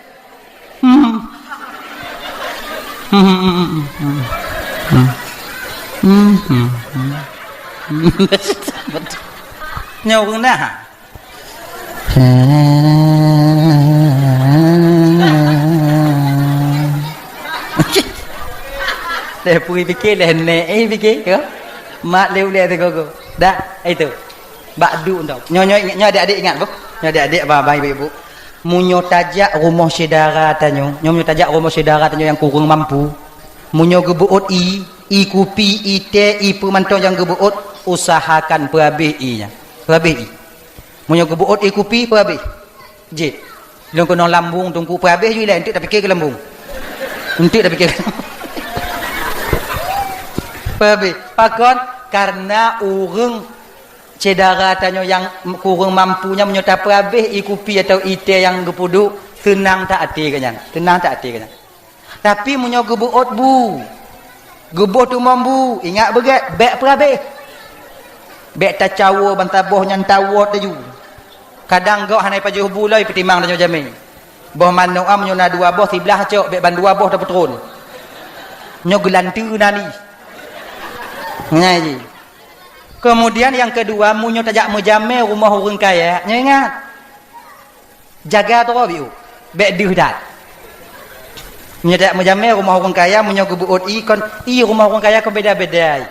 Hmm. Hmm, hmm, hmm, hmm. Hmm, hmm, hmm, hmm. Nyoe ureueng na. Lheuh pui pike, lheuh nèk, eh, pike, ya. Mat lé ulèe sigogo. Dak, itu. Bak duek tu. Nyoe, nyoe, nyoe adik-adik ingat, boh. Nyoe adik-adik, abang-abang, ibu-ibu. Meunyoe tajak rumoh syedara tanyoe, nyoe meunyoe tajak rumoh syedara tanyoe nyang kureueng mampu, meunyoe geubeuôt ie, ie kupi, ie teh, ie peue mantong nyang geubeuôt, usahakan peuhabéh ie nyan. Peuhabéh ie. Meunyoe geubeuôt ie kupi, peuhabéh. Jih. Lôn keunong lambung teungku, peuhabéh ju ilèe, eunteuk tapike keu lambung. Eunteuk tapike keu lambung. Peuhabéh. Pakon? Karena ureueng syedara tanyoe nyang kureueng mampu nyan meunyoe tapeuhabéh ie kupi atawa ie teh nyang geupeuduek, seunang that até geuh nyan, seunang that até geuh nyan. Tapi meunyoe geubeuôt bu, geuboh tumong bu, ingat beugèt, bèk peuhabéh. Bèk tacawoe bansaboh nyan tawot laju. Kadang gob hana jipajoh bu lom, peutimang tanyoe jamèe. Boh manok nyan meunyoe na dua boh, siblah cok, bèk ban dua boh tapeutron. Nyoe geulanteue na ni. Nyan jih. Kemudian nyang keudua, meunyoe tajak meujamèe rumoh ureueng kaya, nyoe ingat. Jaga droe biôh, bèk deuh that. Meunyoe tajak meujamèe rumoh ureueng kaya, meunyoe geubeuôt ie kon, ie rumoh ureueng kaya kon beda-beda.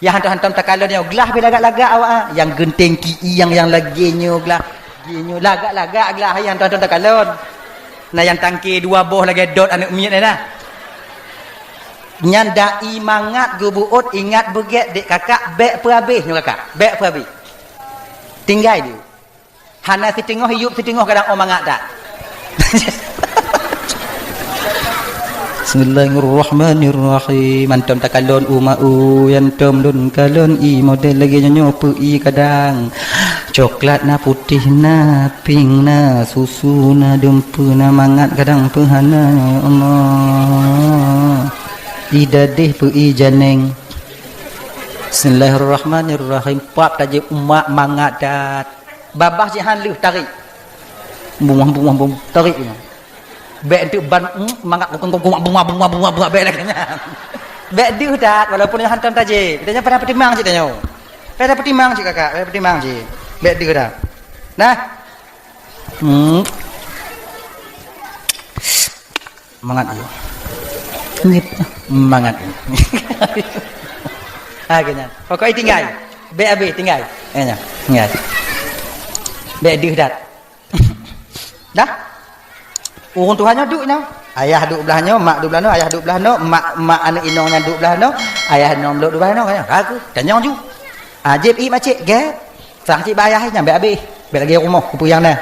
Nyang hantom-hantom takalon nyoe, glah pih lagak-lagak awak, ah. Nyang geunteng ki ie, nyang, nyang lagèe nyoe glah, lagèe nyoe, lagak-lagak glah, nyang hantom-hantom takalon. Na nyang tangke dua boh lagèe dot aneuk miet nyan na. Nyan dai mangat geubeuôt, ingat beugèt dek kakak, bèk peuhabéh nyoe kakak, bèk peuhabéh. Tinggai deuh. Hana siteungoh iyup, siteungoh kadang ôn mangat that. Bismillahirrahmanirrahim. Hantom takalon u ma u, hantom lôn kalon ie model lagèe nyoe, nyoe peue ie kadang. Coklat na, putéh na, pink na, susu na, dumpeue na, mangat kadang peue hana, ya Allah. Ie dadeh peue ie janeng. Bismillahirrahmanirrahim. Pap tajép u ma mangat that. Babah jihan lheueh tarék. Bungah, bungah, bungah, tarék nyan. Bèk eunteuk ban, hmm, mangat bungah, bungah, bungah, bungah, bungah, bèk lagèe nyan. Bèk deuh that, walaupun nyoe hantom tajép. Tanyoe payah peutimang cit tanyoe. Payah peutimang cit kakak, payah peutimang cit. Bèk deuh that. Nah. Hmm. Mangat, yo. Nggih. Mangat. Ha, keu nyan. Pokok jih tinggai. Bèk abéh tinggai. Eh, nyan. Tinggai. Bèk deuh that. Dah? Ureueng tuha nyoe duek nyoe. Ayah duek blah nyoe, mak duek blah nyoe, ayah duek blah nyoe, mak, mak aneuk inong nyan duek blah nyoe, ayah inong lôn duek blah nyoe, nyan. Ka keuh, tanyong ju. Ah, jieb ié makcik, gèt. Sang cit bak ayah nyan bèk abéh, bèk lagèe rumoh kupeue nyang na.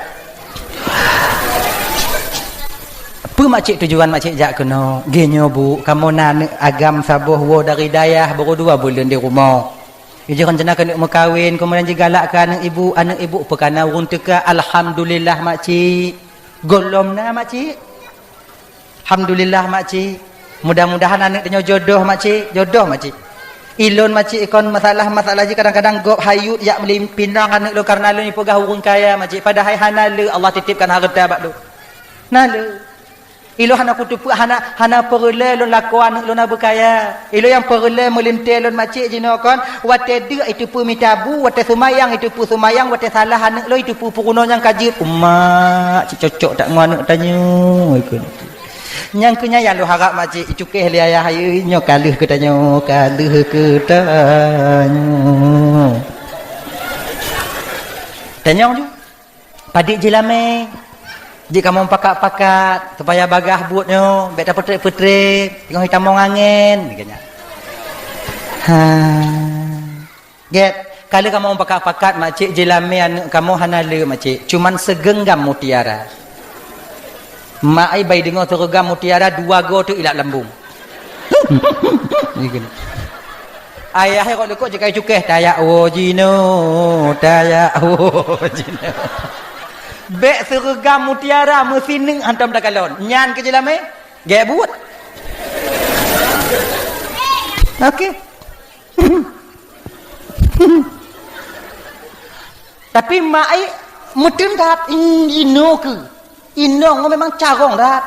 Peue makcik tujuan makcik jak keunoe? Geuh nyoe, Bu, kamoe na aneuk agam saboh woe dari dayah, baru dua buleuen di rumoh. Jih rencana keuneuk meukawen, keumudian jigalak keu aneuk ibu, aneuk ibu peukana ureueng teuka, alhamdulillah, makcik. Gohlom na, makcik. Alhamdulillah, makcik. Mudah-mudahan aneuk tanyoe jodoh, makcik. Jodoh, makcik. Ilôn, makcik, kon masalah-masalah jih kadang-kadang gob hayut jak meulipinong aneuk lôn kareuna lôn jipeugah ureueng kaya, makcik. Padahai hana le Allah titipkan hareuta bak lôn. Na le. Ilôn hana kuteupeu, hana, hana peureulèe lôn lakoe aneuk lôn na beukaya. Ilôn nyang peureulèe meulintèe lôn, makcik, jinoe kon, watèe deuk jiteupeue mita bu, watèe seumayang jiteupeue seumayang, watèe salah aneuk lôn jiteupeue peurunoe nyang ka jeuet. Umak, cit cocok that ngon aneuk tanyoe, ikheun. Nyang keu nyan nyang lôn harap, makcik, icukéh lé ayah, nyoe ka lheueh keu tanyoe, ka lheueh keu tanyoe. Tanyong ju. Padit jilamé, jih kamoe pakat-pakat, supaya bagaih buet nyoe, bèk tapeutrép-peutrép, teungoh jitamong angén, geuh nyan. Ha. Gèt, ka lheueh kamoe pakat-pakat, makcik, jilamé aneuk kamoe hana le, makcik, cuman sigeunggam mutiara. Mak ai bai deungoe sigeunggam mutiara dua goe teuk ilak lambung. Ayah rot leukoe jikai cukéh, tajak woe jinoe, tajak woe jinoe. Bèk sigeunggam mutiara meusineuk hantom takalon. Nyan keuh jilamé, gèt buet. Oke. Tapi mak ai meuteun that, inoe keuh. Inong memang carông that.